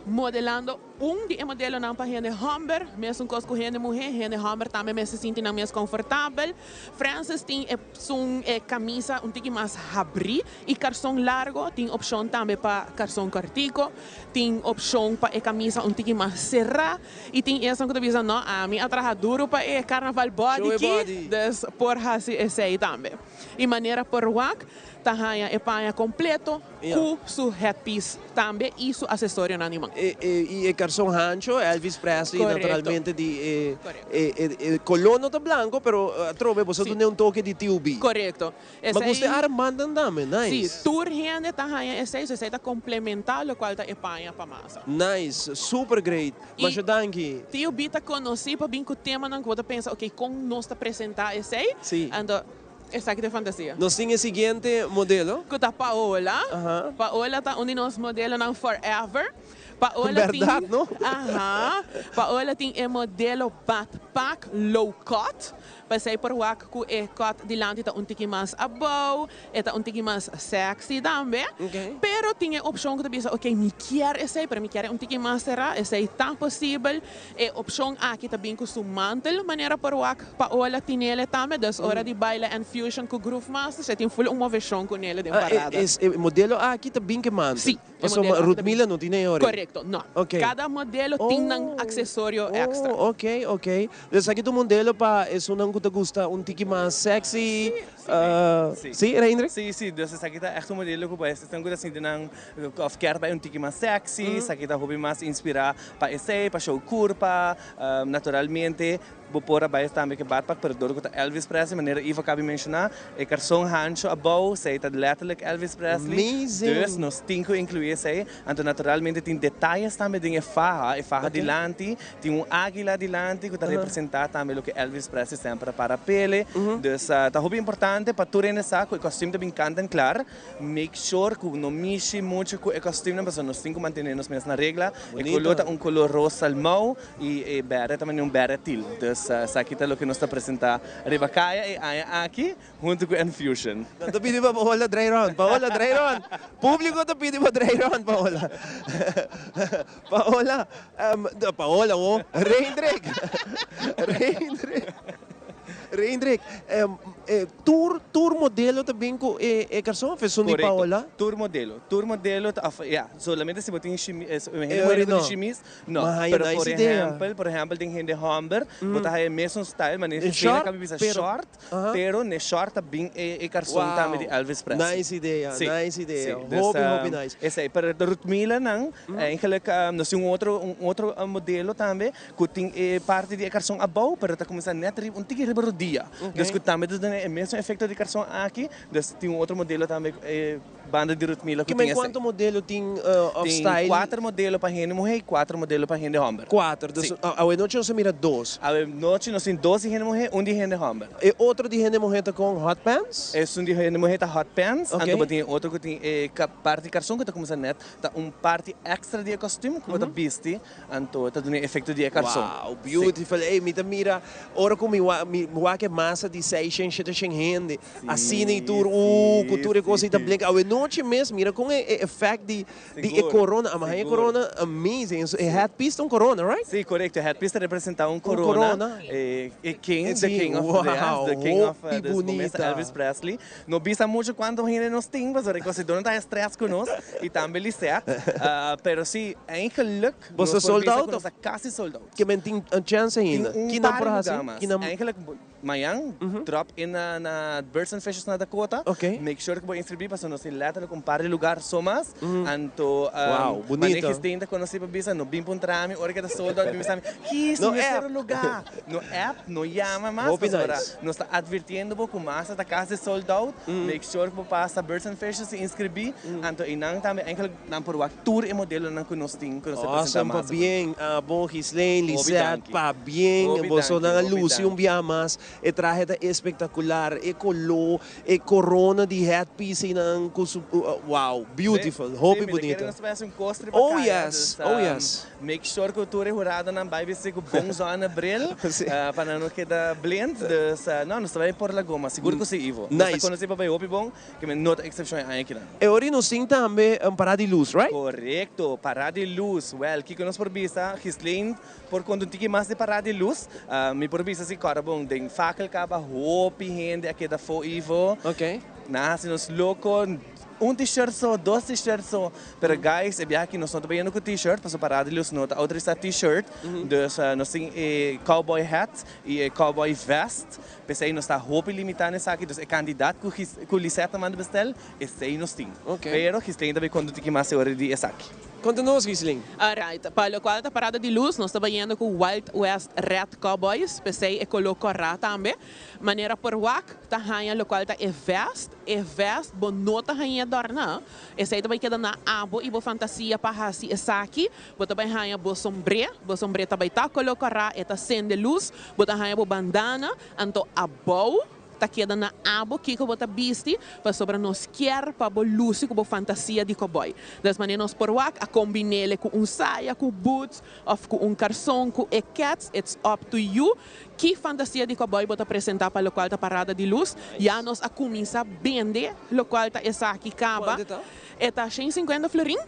modelando un di e modelonan pa hende homber, mesun cos cu hende muhe, hende homber tambe mester sinti nan mes confortabel. Francis tin e sun e camisa un tiki mas habri y carson largo, tin opcion tambe pa carson cortico, tin opcion pa e camisa un tiki mas cera y tin esun cu ta bisa no ami a traha duro pa e carnaval body ki, dus por haci esey tambe. Y manera por wak ta haña e paña completo cu su headpiece tambe y su asesorionan di man. Y e carson hancho, Elvis Presley naturalmente di e e color no ta blanco pero atrobe boso dune un toke di TUB. Corecto. Ma gusta e armbandnan tambe, nice. Si, tur hende ta haña esey, so esey ta complementa locual ta e paña pa masa. Nice, super great. Masha danki. TUB ta conoci pa bin cu temanan cu bo ta pensa ok con nos ta presenta esey. Anto Esaki ta e fantasia. Nos tin e siguiente modelo. Cu ta Paola. Paola ta un di nos modelonan forever. Paola tin. Berdad, no? Aha. Paola tin e modelo backpack low cut. P'esey por wak cu e cut dilanti ta un tiki mas abou. E ta un tiki mas sexy tambe. Pero tin e opcion cu ta bisa, ok, mi kier esey, pero mi kier e un tiki mas cera. Esey ta posibel. E opcion aki ta bin cu su mantel manera por wak Paola tinele tambe, dus ora di baila en fusion cu Groove Masters e tin full un movecion cu nele den parada. E modelo aki ta bin cu e mantel? Si, e Pasobra modelo aki ta bin. Ruthmila no tin e ora. Correcto. Korekto, no. Ok. Kada modelo tin nan aksesorio èkstra. Oh, ok, ok. Dus esaki ta un modelo pa esunnan ku ta gusta un tiki mas sexy. Sí. Sí, Reindrik? Sí, sí. Dus esaki ta ègt un modelo ku pa esnan ku ta sinti nan òf kier bai un tiki mas sexy, esaki ta hopi mas inspirá pa esei, pa show kurpa. Naturalmente bo por a bai tambe ku e badpak, pero dor ku ta Elvis Presley, manera Ivo a kabi menshoná, e karson hancho abou, esei ta letterlijk Elvis Presley. Amazing! Dus nos tin ku inkluí esei. Anto naturalmente tin detayes tambe den e faha, e faha dilanti, tin un águila dilanti ku ta representá tambe loke Elvis Presley semper a para pele. Dus ta hopi importante pa tur hende sa ku e kòstüm ta bin kant en klar. Make sure ku no mishi muchu ku e kòstümnan pasobra nos tin ku mantené nos mes na regla. E koló ta un koló ros salmou i e bèrdè ta manera un bèrdè til. Dus esaki ta loke nos ta presentá riba kaya e aña aki. Huntu ku Enfusion. Nan ta pidi pa Paola draai rond. Paola, draai rond. Publico ta pidi pa draai rond, Paola. Paola, Paola, oh. Reindrik. Reindrik. Reindrik, tur, tur modelo ta bin ku e karson of esun di Paola? Korekto. Tur modelo. Tur modelo ta, of, ya, solamente si bo tin shimis, hende muhé ku tin shimis, No, pero por ehempel, por ehempel den hende homber bo ta haya mesun style manera Den si Fena short, kabi bisa pero short, pero n'e short ta bin e e karson tambe di Elvis Presley. Nice idea, Sí, nice idea. sí. Dus, Hopi, hopi nice. Esei, pero de Rutmila nan, eigenlijk nos tin un otro, un otro modelo tambe ku tin e parti di e karson abou, pero ta kuminsá nèt riba, un tiki riba rodia. Dus ku tambe ta duna e mesun efekto di karson aki, dus tin un otro modelo tambe e. Banda di Rutmila ku Kimen tin esei. kuantu modelo tin of Tin style? kuater modelo pa hende muhé i kuater modelo pa hende hòmber. Kuater, dus Sí. awe nochi nos a mira dos. Awe nochi nos tin dos di hende muhé, un di hende hòmber. E otro di hende muhé ta kon hot pants? Esun di hende muhé ta hot pants, Oké. anto bo tin e otro ku tin e parti karson ku ta kuminsá nèt, ta un parti èkstra di e kòstüm ku bo ta bisti. Anto ta duna e efecto di e carson. Wow, beautiful. Ey, mi ta mira ora cu mi wak, mi wak e masa di seishen, sheteshen hende. Asina y tur, uh, cu tur e cos ey ta blink. Awe nochi mes, mira con e e effect di di e corona. Ama haña e corona amazing. E headpiece ta un corona, right? Si, corecto. E headpiece ta representa un Un corona. corona. E e king, the Si, king of wow, the, yes, the king of hopi this momento, bunita. Elvis Presley. No bisa mucho cuanto hende nos tin, pasobra e cosedornan ta stress cu nos y tambe Lisette. Pero si, eigenlijk Boso nos por sold bisa out cu nos of? ta casi sold out. Ke men tin un chance ainda? Tin un Kinan par por haci? lugar mas. Kinan? Eigenlijk mañan drop in na na Birds and Fishes na Dakota. Ok. Make sure cu bo inscribi pasobra nos tin letterlijk un par di lugar so mas. Anto Wow, bunito. manera Gisdane ta conoci pa bisa no bin puntra mi ora cu ta sold out bin bisa mi, Gis, No mi mester app. un lugar. No app, no yama mas Hopi pasobra nice. Nos ta advirtiendo bo cu masa ta casi sold out, make sure cu bo pasa Birds and Fishes y inscribi, anto eynan tambe eigenlijk nan por wak tur e modelonan cu nos tin cu nos ta presenta Awesome, masa. pabien abo Ghislaine, Hopi Lisette, danki. pabien, Hopi bosonan danki, a hopi luci un danki. bia mas, e trahe ta espectacular, e colo, e corona di headpiece eynan cu su, wow, beautiful, Sí, hopi sí, mi ta kere bunita. nos ta haci un cos riba Oh caya, yes, dus, oh yes. Make sure cu tur e huradonan bay bisti cu bon zonnebril pa nan no keda blind. Dus no, nos ta bay por la goma. Sigur cu si, Ivo. Nos ta Nice. conoci pa bay hopi bon, ke men no ta excepcion e aña kinan. E ora nos tin tambe un parada di luz, right? Corecto, parada di luz. Well, kico nos por bisa? Ghislaine por conta un tiki mas di parada di luz. Mi por bisa si cora bon, den fakel caba hopi hende a keda afo, Ivo. Ok. Nan a haci nos loco. Un t-shirt so, dos t-shirt so. Pero guys, e biaha aki nos no ta bayendo cu t-shirt, pasobra Parada di Luz no ta autorisa t-shirt. Dus nos tin e cowboy hat y e cowboy vest. P'esey nos ta hopi limita na esaki. Dus e cantidad cu cu Lisette ta manda bestel, esey nos tin. Pero Ghislaine ta bay conta un tiki mas e ora di esaki. Conta nos, Ghislaine. Alright, pa locual ta Parada di Luz, nos ta bayendo cu Wild West Red Cowboys, p'esey e color cora tambe. Manera por wak ta haña locual ta e vest. E vest bo no ta haña dòrna, esei ta bai keda na abo i bo fantasia pa hasi esaki. Bo ta bai haña bo sombré, bo sombré ta bai ta koló kòrá, e ta sende lus, bo ta haña bo bandana, anto abou ta keda na abo kiko bo ta bisti, pasobra nos kier pa bo lusi ku bo fantasia di kòbòi. Des manera nos por wak a kombin'ele ku un saya, ku boots, òf ku un karson, ku e kèts, it's up to you. Ki fantasia di kòbòi bo ta presentá pa lokual ta parada di lus? Ya nos a kuminsá bende lokual ta esaki kaba. Kuantu ta? E ta shen sinkuenta florin.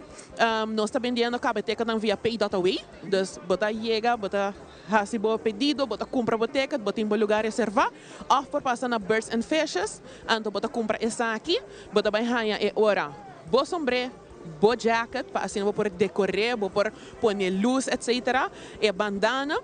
Nos ta bendiendo kaba e tèketnan via pay dot away. Dus bo ta yega, bo ta hasi bo pedido, bo ta kumpra bo tèket, bo tin bo lugá reservá. Òf por pasa na Birds and Fishes, anto bo ta kumpra esaki, bo ta bai haña e ora bo sombré. bo jacket pa asina bo por decor'é, bo por pone luz etc. E bandana,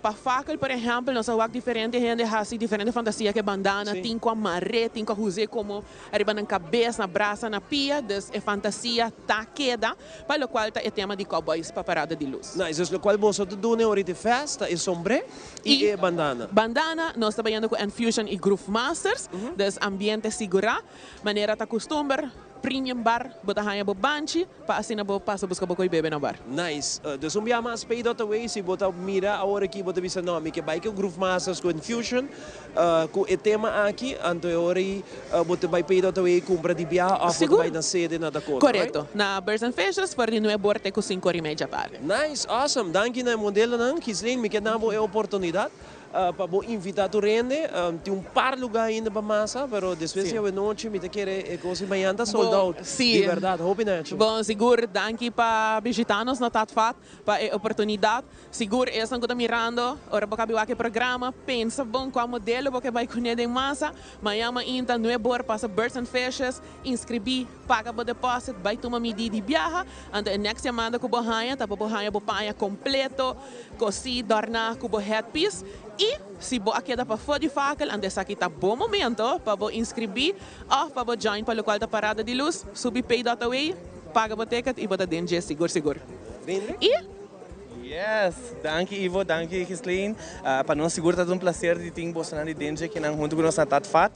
pa fakkel por ehempel nos a wak diferente hende haci diferente fantasia cu e bandana, tin cu a mar'é, tin cu a us'é como ariba nan cabes, na brasa, na pia, dus e fantasia ta keda pa locual ta e tema di cowboys pa parada di luz. Nice, dus locual boso ta duna ahorita e fest ta e sombré y e bandana. Bandana, nos ta bayendo cu Enfusion y Groove Masters, dus ambiente sigura, manera ta custumber. Premium Bar, bo ta haña bo banchi pa asina bo pasa buska bo koe bebe na bar. Nice. Dus un bia mas pay dot away si bo ta mira awor aki bo ta bisa no mi ke bai ku Groove Masters ku Infusion ku e tema aki anto e ora ei bo ta bai pay dot away kumpra di bia of bo ta bai na sede na Dakota right? Korekto. Na Birds and Fishes for di nuebe or te ku sinku or i media tardi. Nice. Awesome. Danki na e modelonan. Ghislaine mi ke na bo e oportunidat Pa bo invita tur hende, tin un par luga ainda pa masa, pero despues di awenochi mi ta kere e cos di mañana ta sold out. Di berdad, hopi nechi. Bon, sigur, danki pa bishita nos na Tatvat, pa e oportunidad. Sigur esnan cu ta mirando, ora bo cabi wak e programa, pensa bon cua modelo bo ke bay cune den masa. Mañana mainta nuebe or pasa Birds and Fishes, inscribi, paga bo deposit, bay tuma midi di biaha. Anto e next yamada cu bo haña ta pa bo haña bo paña completo. Kosí dòrná ku bo headpiece i si bo a keda pafó di fakel anto esaki ta bo momento pa bo inskribí òf pa bo join pa lokual ta Parada di Lus, subi pay dot away, paga bo ticket i bo ta den dje sigur sigur. I. Yes! Danki Ivo, danki Ghislaine. Pa nos sigur ta un placer di tin bosonan di den dje kinan hunto ku nos na Tatfat.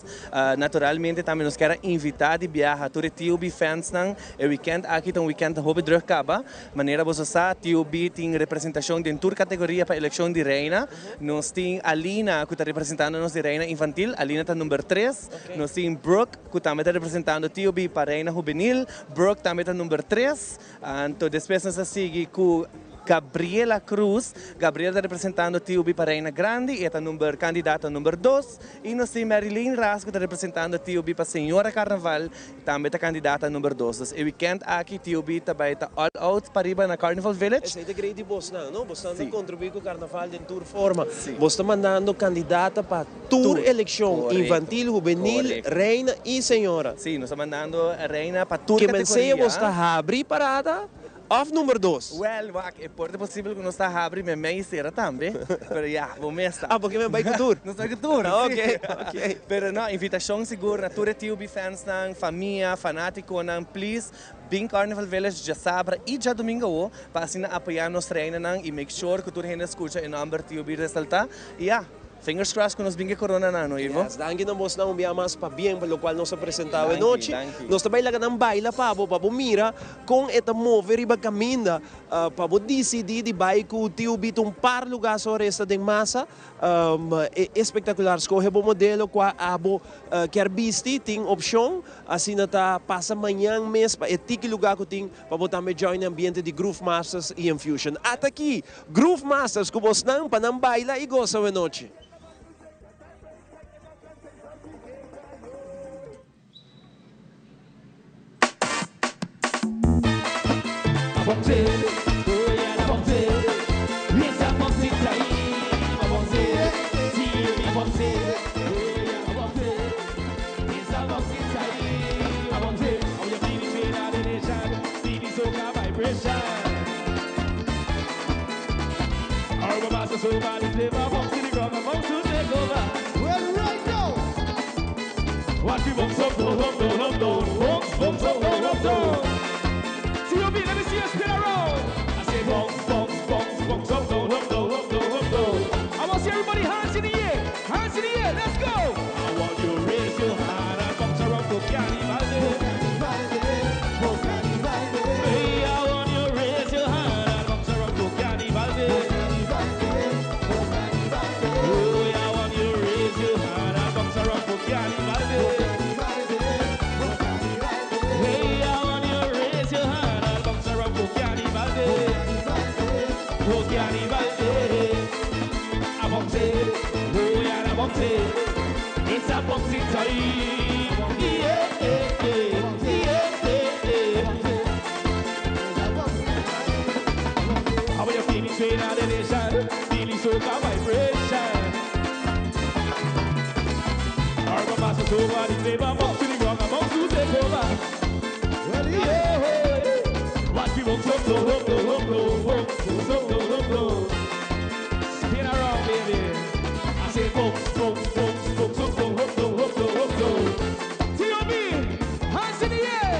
Naturalmente tambe nos kier a invita di biaha tur e TUB fansnan. E weekend aki ta un weekend hopi druk kaba. Manera boso sa, TUB tin representacion den tur categoria pa eleccion di Reina. Nos tin Alina cu ta representando nos di Reina Infantil, Alina ta number tres. Nos tin Brooke cu tambe ta representando TUB pa Reina Hubenil, Brooke tambe ta number tres. Anto despues nos ta sigui cu Gabriela Cruz, Gabriela ta representando TUB pa Reina Grandi y e ta number candidata number dos. Y nos tin Marilyn Ras cu ta representando TUB pa Señora Carnaval. Tambe ta kandidata number dos. Dus e weekend aki TOB ta bai ta all out pariba na Carnival Village. Esei ta great di bosnan, no? Bosnan ta contribui cu carnaval den tur forma. Bos ta mandando kandidata pa tur eleccion, infantil, hubenil, reina y señora. Si, nos ta mandando reina pa tur Ke categoria. mensea bos ta habri parada Of number dos? Wel, wak, e por ta posibel ku nos ta habri memey i sera tambe, pero ya, bo mes ta. Ah, porque men bai ku tur. Nos bai ku tur, si. Ok, ok. Pero no, invitashon sigur na tur e TUB fansnan, famia, fanatikonan, please bin Carnival Village djasabra i djadumingu awo pa asina apoya nos reinanan i make sure ku tur hende skucha e nomber TUB resalta. I ya. Fingers crossed ku nos bin ke corona nan, no Ivo? Yes, danki na bosnan un bia mas pabien pa lokual nos a presenta awe nochi. Nos ta bai laga nan baila pa bo, pa bo mira kon e ta move riba kaminda, pa bo disidí di bai ku Tio Bito un par lugá so resta den masa. E espektakular, skohe bo modelo kua abo kier bisti, tin opshon, asina ta pasa mañan mes pa e tiki lugá ku tin pa bo tambe join e ambiente di Groove Masters i Enfusion. Ata aki! Groove Masters ku bosnan pa nan baila i gosa awenochi. Hope, hope, hope, hope, hope. Spin around, baby. I say bounce, bounce, bounce, bounce, hope, hope, hope, hope, hope, hope. T.O.B., hands in the air.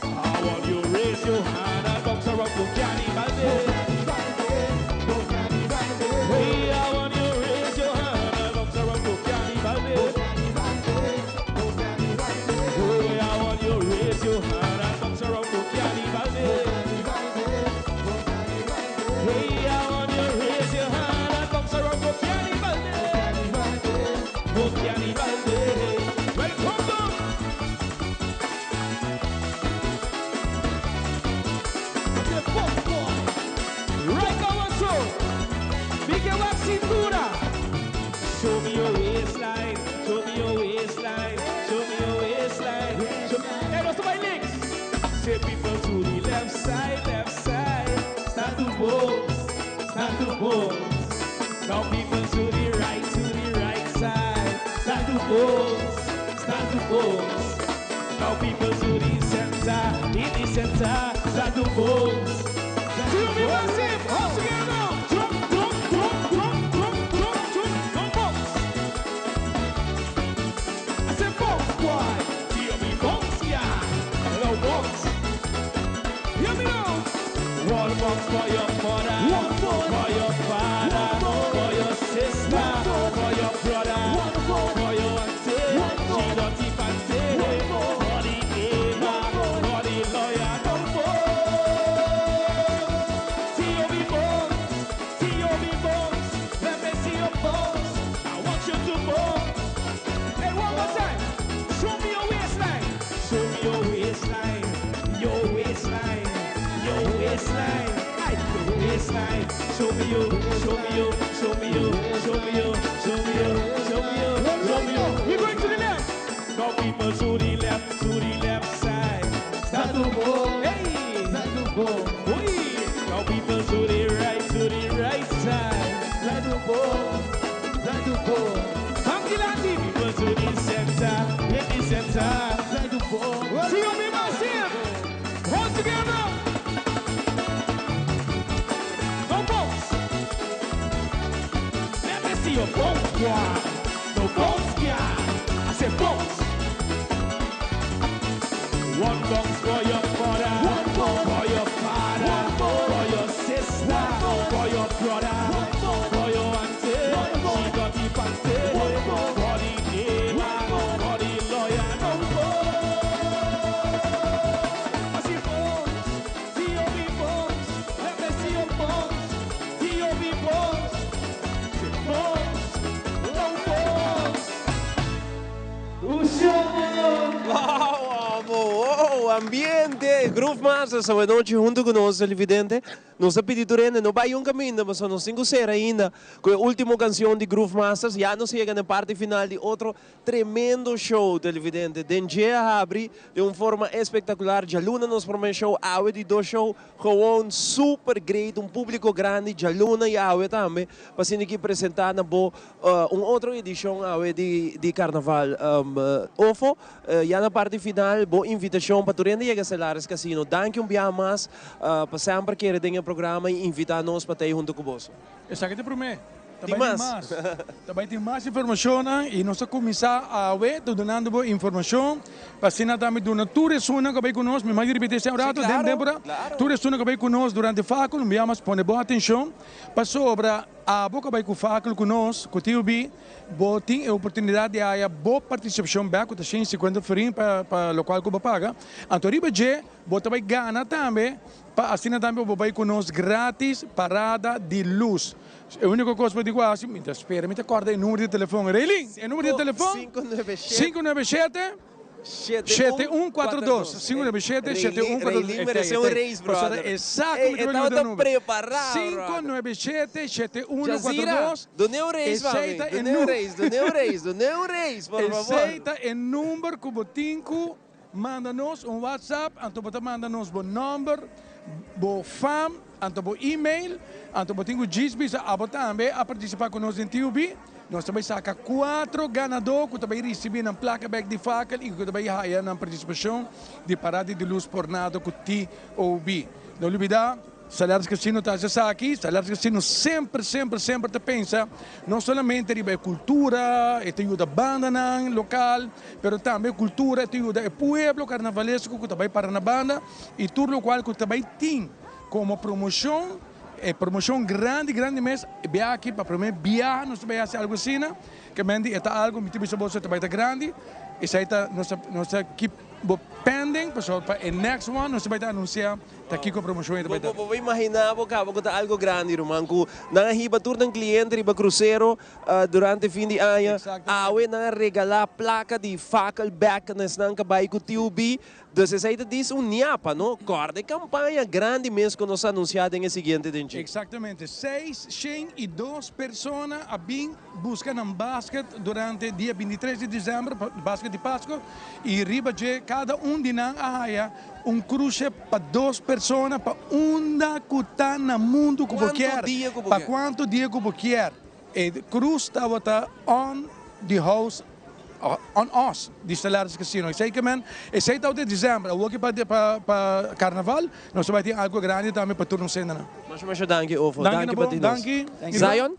I want you raise your hand and bounce around to Carnival Day. Hey, I want you raise your hand and bounce around to Carnival Day. Hey, I want you raise your hand and bounce around to Carnival Day. Hey, I want you raise your hand and bounce around to Carnival Day. Oh, Carnival Day. Welcome down. The boss boy. Right now, so. Big wax cintura. Show me your waistline. Show me your waistline. Show me your waistline. Show me. Hey, those are my legs. Say people to the left side, left side. Start to bounce, start to bounce. Now people to the right side. Start to bounce, start to bounce. Now people to the center, in the center, start to bounce. See me massive, all together now. Jump, jump, jump, jump, jump, jump, jump, jump, bounce. I said bounce, boy. T.O.B. bounce, yeah. Hello, bounce. Hear me now. One bounce for your mother, one for your father, for your sister, for your brother, for your auntie, she dirty panty, for the neighbor, for the lawyer. Don't bounce. T.O.B. bounce, T.O.B. bounce. Let me see your bounce. I want you to bounce. Hey, one more time. Show me your waistline. Show me your waistline. Your waistline. Your waistline. Ay, your waistline. Show me you. Show me you. Show me you. Show me you. Show me you. Show me you. Show me you. We going to the left. Now people to the left, to the left side. Start to move. Hey. Start to move. Oi. Now people to the right, to the right side. Start to move. Start to move. Bangilati, people to the center, in the center. Start to move. See you, me massive. All together. No bounce. Let me see your bounce, boy. No bounce, yeah. I said bounce. One bounce for your mother, one for your father, for your sister, for your brother, for your auntie, she got the panty, for the neighbor, for the lawyer. No bounce. I see bounce, T.O.B. bounce. Let me see your bounce, T.O.B. bounce. Say bounce, no bounce. Wow, wow, ambiente! Groove Masters, awe nochi hunto cu nos, televidente. Nos a pidi tur hende, no bay un caminda, mas nos tin cu cera ainda cu e ultimo cancion di Groove Masters. Ya nos yega na parti final di otro tremendo show, televidente. Dengue a habri di un forma espectacular. Dialuna nos prome show, awe di dos show, gewoon super great, un publico grandi, dialuna y awe tambe, pa asina aki presenta na bo un otro edicion awe di Carnaval. Ofo, ya na parti final, bo invitacion pa tur hende yega Stellaris Casino. Danki un biaha mas pa semper kere den e programa y invita nos pa ta hunto cu bo. Esaki ta prome. Tin Tambe tin mas. mas. Tambe tin mas informacion y nos a cuminsa awe dunando informacion pa asina tambe duna tur esunnan cu bay cu nos, mi mag ripiti esey un rato, den temporada, tur esunnan cu bay cu nos durante fakkel, mi mas pone bon atencion pasobra abo cu bay cu fakkel cu nos, cu TUB, bo tin e oportunidad di haya bo participacion bek cu ta 150 florin pa locual cu bo paga. Anto riba dje, bo ta bay gana tambe pa asina tambe bo bay cu nos gratis parada di luz. E unico cos pa digo asina, mi ta spera, mi ta corda e numero di telefon. Reylin, e numero di telefon? 597 597 7142. 597 7142. Reylin merece un raise, brother. Exacto, Ey, e prepara. 597 7142. Duna un raise, mami. Duna un raise, duna un raise, duna un raise, por favor. Esey ta e number cu bo tin cu manda nos un WhatsApp, anto bo ta manda nos bo number, bo fam, anto bo email, anto bo tin cu djis bisa abo tambe a participa cu nos den TUB. Nos tambe saca cuatro ganador cu tambe ricibi nan placa bek di fakkel y cu tambe haya nan participacion di parada di luz pornado cu TOB. No lubida, Stellaris Casino ta haci esaki. Stellaris Casino semper, semper, semper ta pensa no solamente riba e cultura, e ta yuda bandanan local, pero tambe e cultura, e ta yuda e pueblo carnavalesco cu ta bay para na banda y tur locual cu ta bay tin como promocion, e promocion grandi, grandi mes, e bia aki pa prome biaha nos ta bay haci algo asina, ke men di e ta algo, mi ta bisa boso e ta bay ta grandi, esey ta nos ta, nos ta keep bo pending pasobra pa e next one nos ta bay ta anuncia Ta kiko promocion e ta bai ta? Bo por imagina bo caba cu ta algo grandi ruman cu nan a hiba tur nan cliente riba crucero durante fin di aña. Awe nan a regala placa di fakkel bek na esnan cu a bai cu TUB. Dus esey ta dis un niapa no. Corda e campaña grandi mes cu nos a anuncia den e siguiente den dje. Exactamente. 602 persona a bin busca nan basket durante dia 23 di december, basket di Pasco, y riba dje cada un di nan a haya Un cruise pa dos persona pa unda cu ta na mundo cu bo kier, pa cuanto dia cu bo kier. E cruise tabata on the house, on us, di Stellaris Casino. Esey ke men, esey tabata december, awor ki pa pa carnaval nos ta bay tin algo grandi tambe pa tur nos hendenan. Masha masha danki Ofo, danki pa tin nos. Danki na bo, danki. Zion?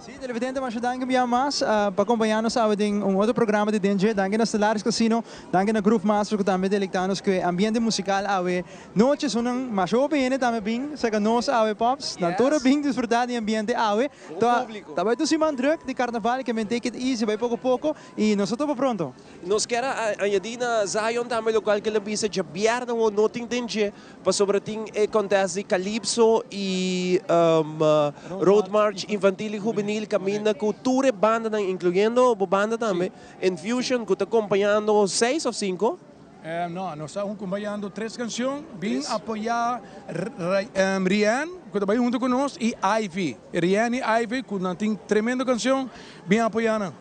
Sí, televidente, masha danki bia mas pa acompaña nos awe den un otro programa di Dendje. Danki na Stellaris Casino, danki na Groove Master cu tambe delecta nos cu e ambiente musical awe nochi. Esunnan masha hopi hende tambe bin cerca nos awe, Pops. Nan tur a bin disfruta di e ambiente awe. Ta bai tur siman druk di carnaval, ke men take it easy, bai poco poco y nos ta topa pronto. Nos kier a añadi na Zion tambe locual ke el a bisa djabièrnè awor no tin Dendje. Pasobra tin e contest di Calypso y Road March Infantil y Juvenil caminda cu tur e bandanan incluyendo bo banda tambe, Infusion cu ta acompañando seis of cinco? No, nos ta acompañando tres cancion. Bin apoya Rianne cu ta bay hunto cu nos y Ivy. Rianne y Ivy cu nan tin tremendo cancion, bin apoya nan.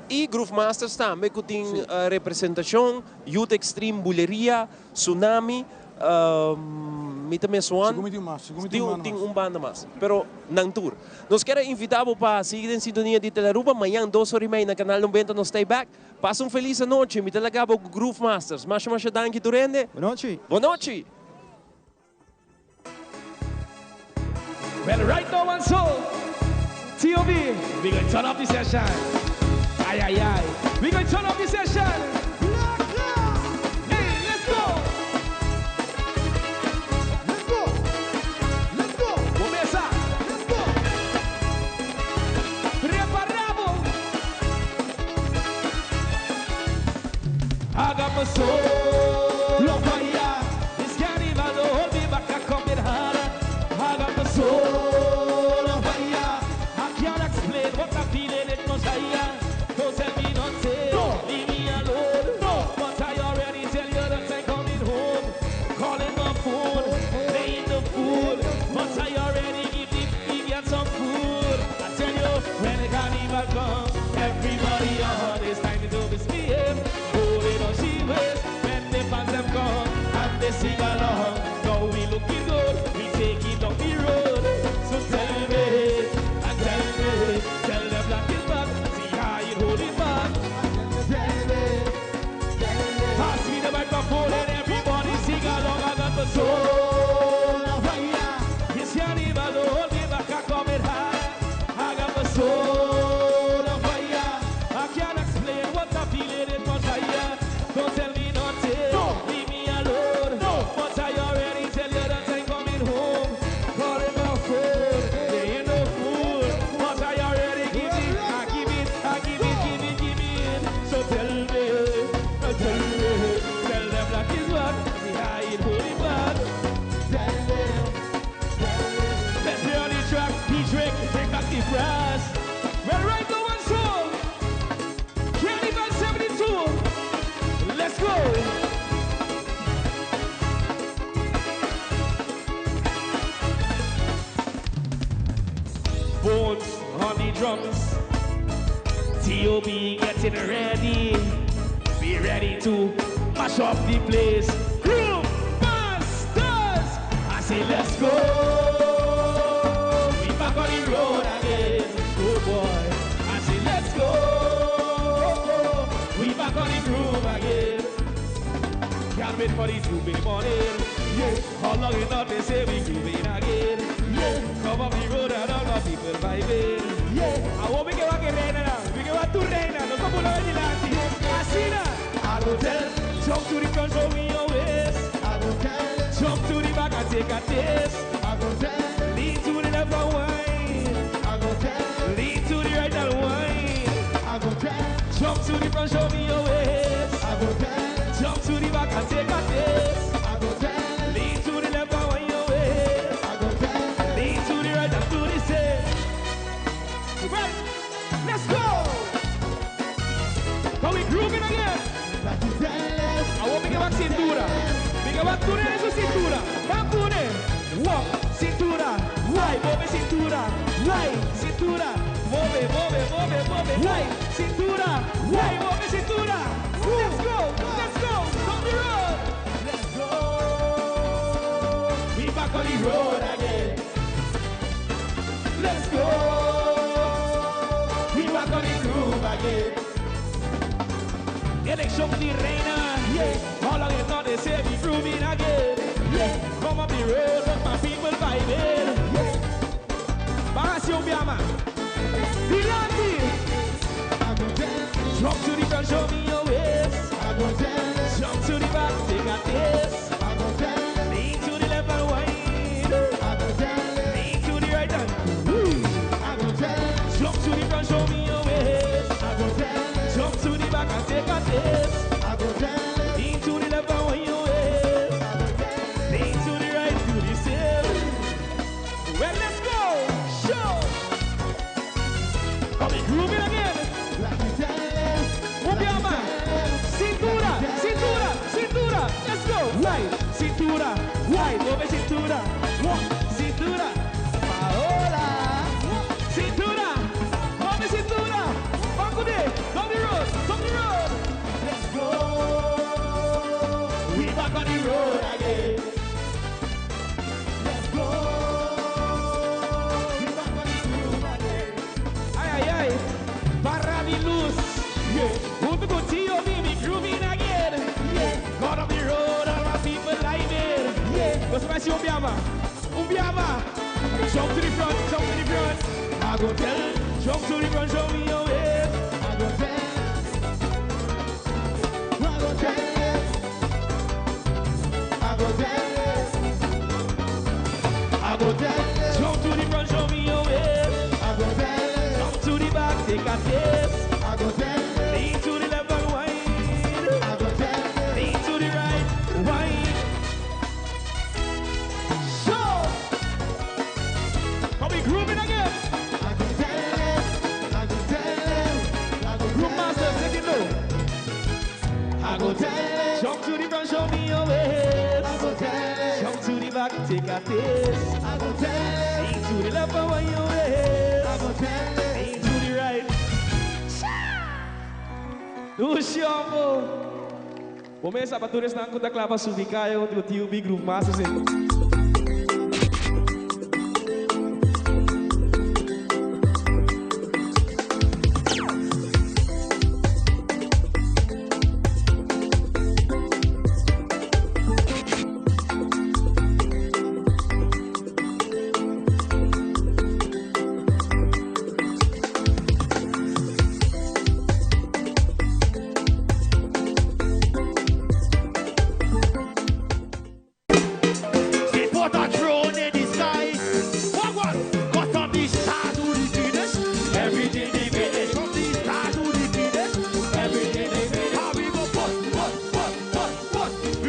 Y Groove Masters tambe cu tin representacion, Youth Extreme, Buleria, Tsunami, mi ta mes one. Sigur mi tin un mas, sigur mi tin un banda mas. Tin un banda mas, pero nan tur. Nos kier a invita bo pa sigui den sintonia di Telearuba. Mañan dos ora y mei na Canal 90 nos ta back. Pasa un feliz anochi. Mi ta laga bo cu Groove Masters. Masha masha danki tur hende. Bonochi. Bonochi. Well right now and so T.O.B. We gonna turn up the session Ay ay ay We gonna turn up the session Hey let's go Let's go Let's go Comienza Let's go Prepara bo I got my soul on fire This carnival don't hold me back I coming harder I got my soul on fire I can't explain what I'm feeling it much higher Don't tell me nothing Leave me alone But I already tell you that I'm coming home Calling my phone Playing the fool But I already give the vegan some food I tell you when the carnival comes Everybody on it's time to misbehave Holding on she waist When the fans have come And they sing along Now we looking good We taking down the road So tell me And tell me Tell them black is back See how you hold it back Tell me Pass me the microphone And everybody sing along I got the soul on fire It's carnival don't hold me back I coming high I got the soul on fire I can't explain what I'm feeling it much higher Don't tell me nothing Leave me alone But I already tell you that I'm coming home Calling my phone They ain't no fool But I already give it I give it I give it give it give it So tell me Tell me Tell them black is what We hide holy back Tell them Let's hear on the track He drink Take back the brass Well right now and so Carnival 72 Let's go Bones on the drums T.O.B. getting ready Be ready to mash up the place Groove Masters I say let's go We back on the road again Good boy I say let's go We back on the groove again Can't wait for the Tuesday morning. Yeah. How long it not they say we grooving again. Yeah. Come up the road and all my people vibing. Yeah. I want we get back reina now. We get back to reina. No como lo vigilante. Así na. I go tell. Jump to the front, show me your waist. I go tell. Jump to the back and take a taste. I go tell. Lean to the left and wine. I go tell. Lean to the right and wine. I go tell. Jump to the front, show me your waist. I go tell. Jump to the back and take a taste. I go tell. Lean to the left and wine your waist. I go tell. Lean to the right and do the same. Right, let's go. Are we grooving again? I want to get back cintura. We get back to the cintura. Back to the walk, cintura, right, move cintura, right, cintura, move, move, move, move, right, cintura, right, move cintura. Let's go, let's go, on the road. Let's go. We back on the road again. Let's go. We back on the groove again. Election di reina. Yeah. All long it not they say we grooving again. Yeah. Come up the road, but my people vibing. Yeah. Baja un biama. Dilanti. Jump to the front, show me your waist. Jump to the back, take a taste. Lean to the left and wine. Lean to the right and woo. Jump to the front, show me your waist. Jump to the back and take a taste. Lean to the left and wine your waist. Lean to the right, do the same. Well, let's go. Show. Come we grooving again. Un biama. Cintura, cintura, cintura. Let's go. Right, cintura, right. Move cintura. One, cintura. Paola. Cintura. Move cintura. Banco de. Down the road. Down the road. Let's go. We back on the road again. Let's go. We back on the groove again. Ay, ay, ay. Barra de luz. Yeah. Junto con Tio B, we grooving again. Yeah. God on the road, all my people living. Yeah. What's my un biama? Un biama. Jump to the front, jump to the front. I go tell. Jump to the front, show me your waist. I go tell. I go tell. I go tell. I go tell. Jump to the front, show me your waist. I go tell. Jump to the back, take a taste. I go tell. Lean to the left and wine. I go tell. Lean to the right, wine. Show. Are we grooving again? I go tell. I go tell. I go Groove master, take it low. I go tell. Jump to the front, show me your waist. I go tell. Jump to the back, take a taste. I go tell. Lean to the left and wine your waist. I go tell. Lean to the right. Luciano. Começa a bater na conta clava subir caio do tio Big Groove Master.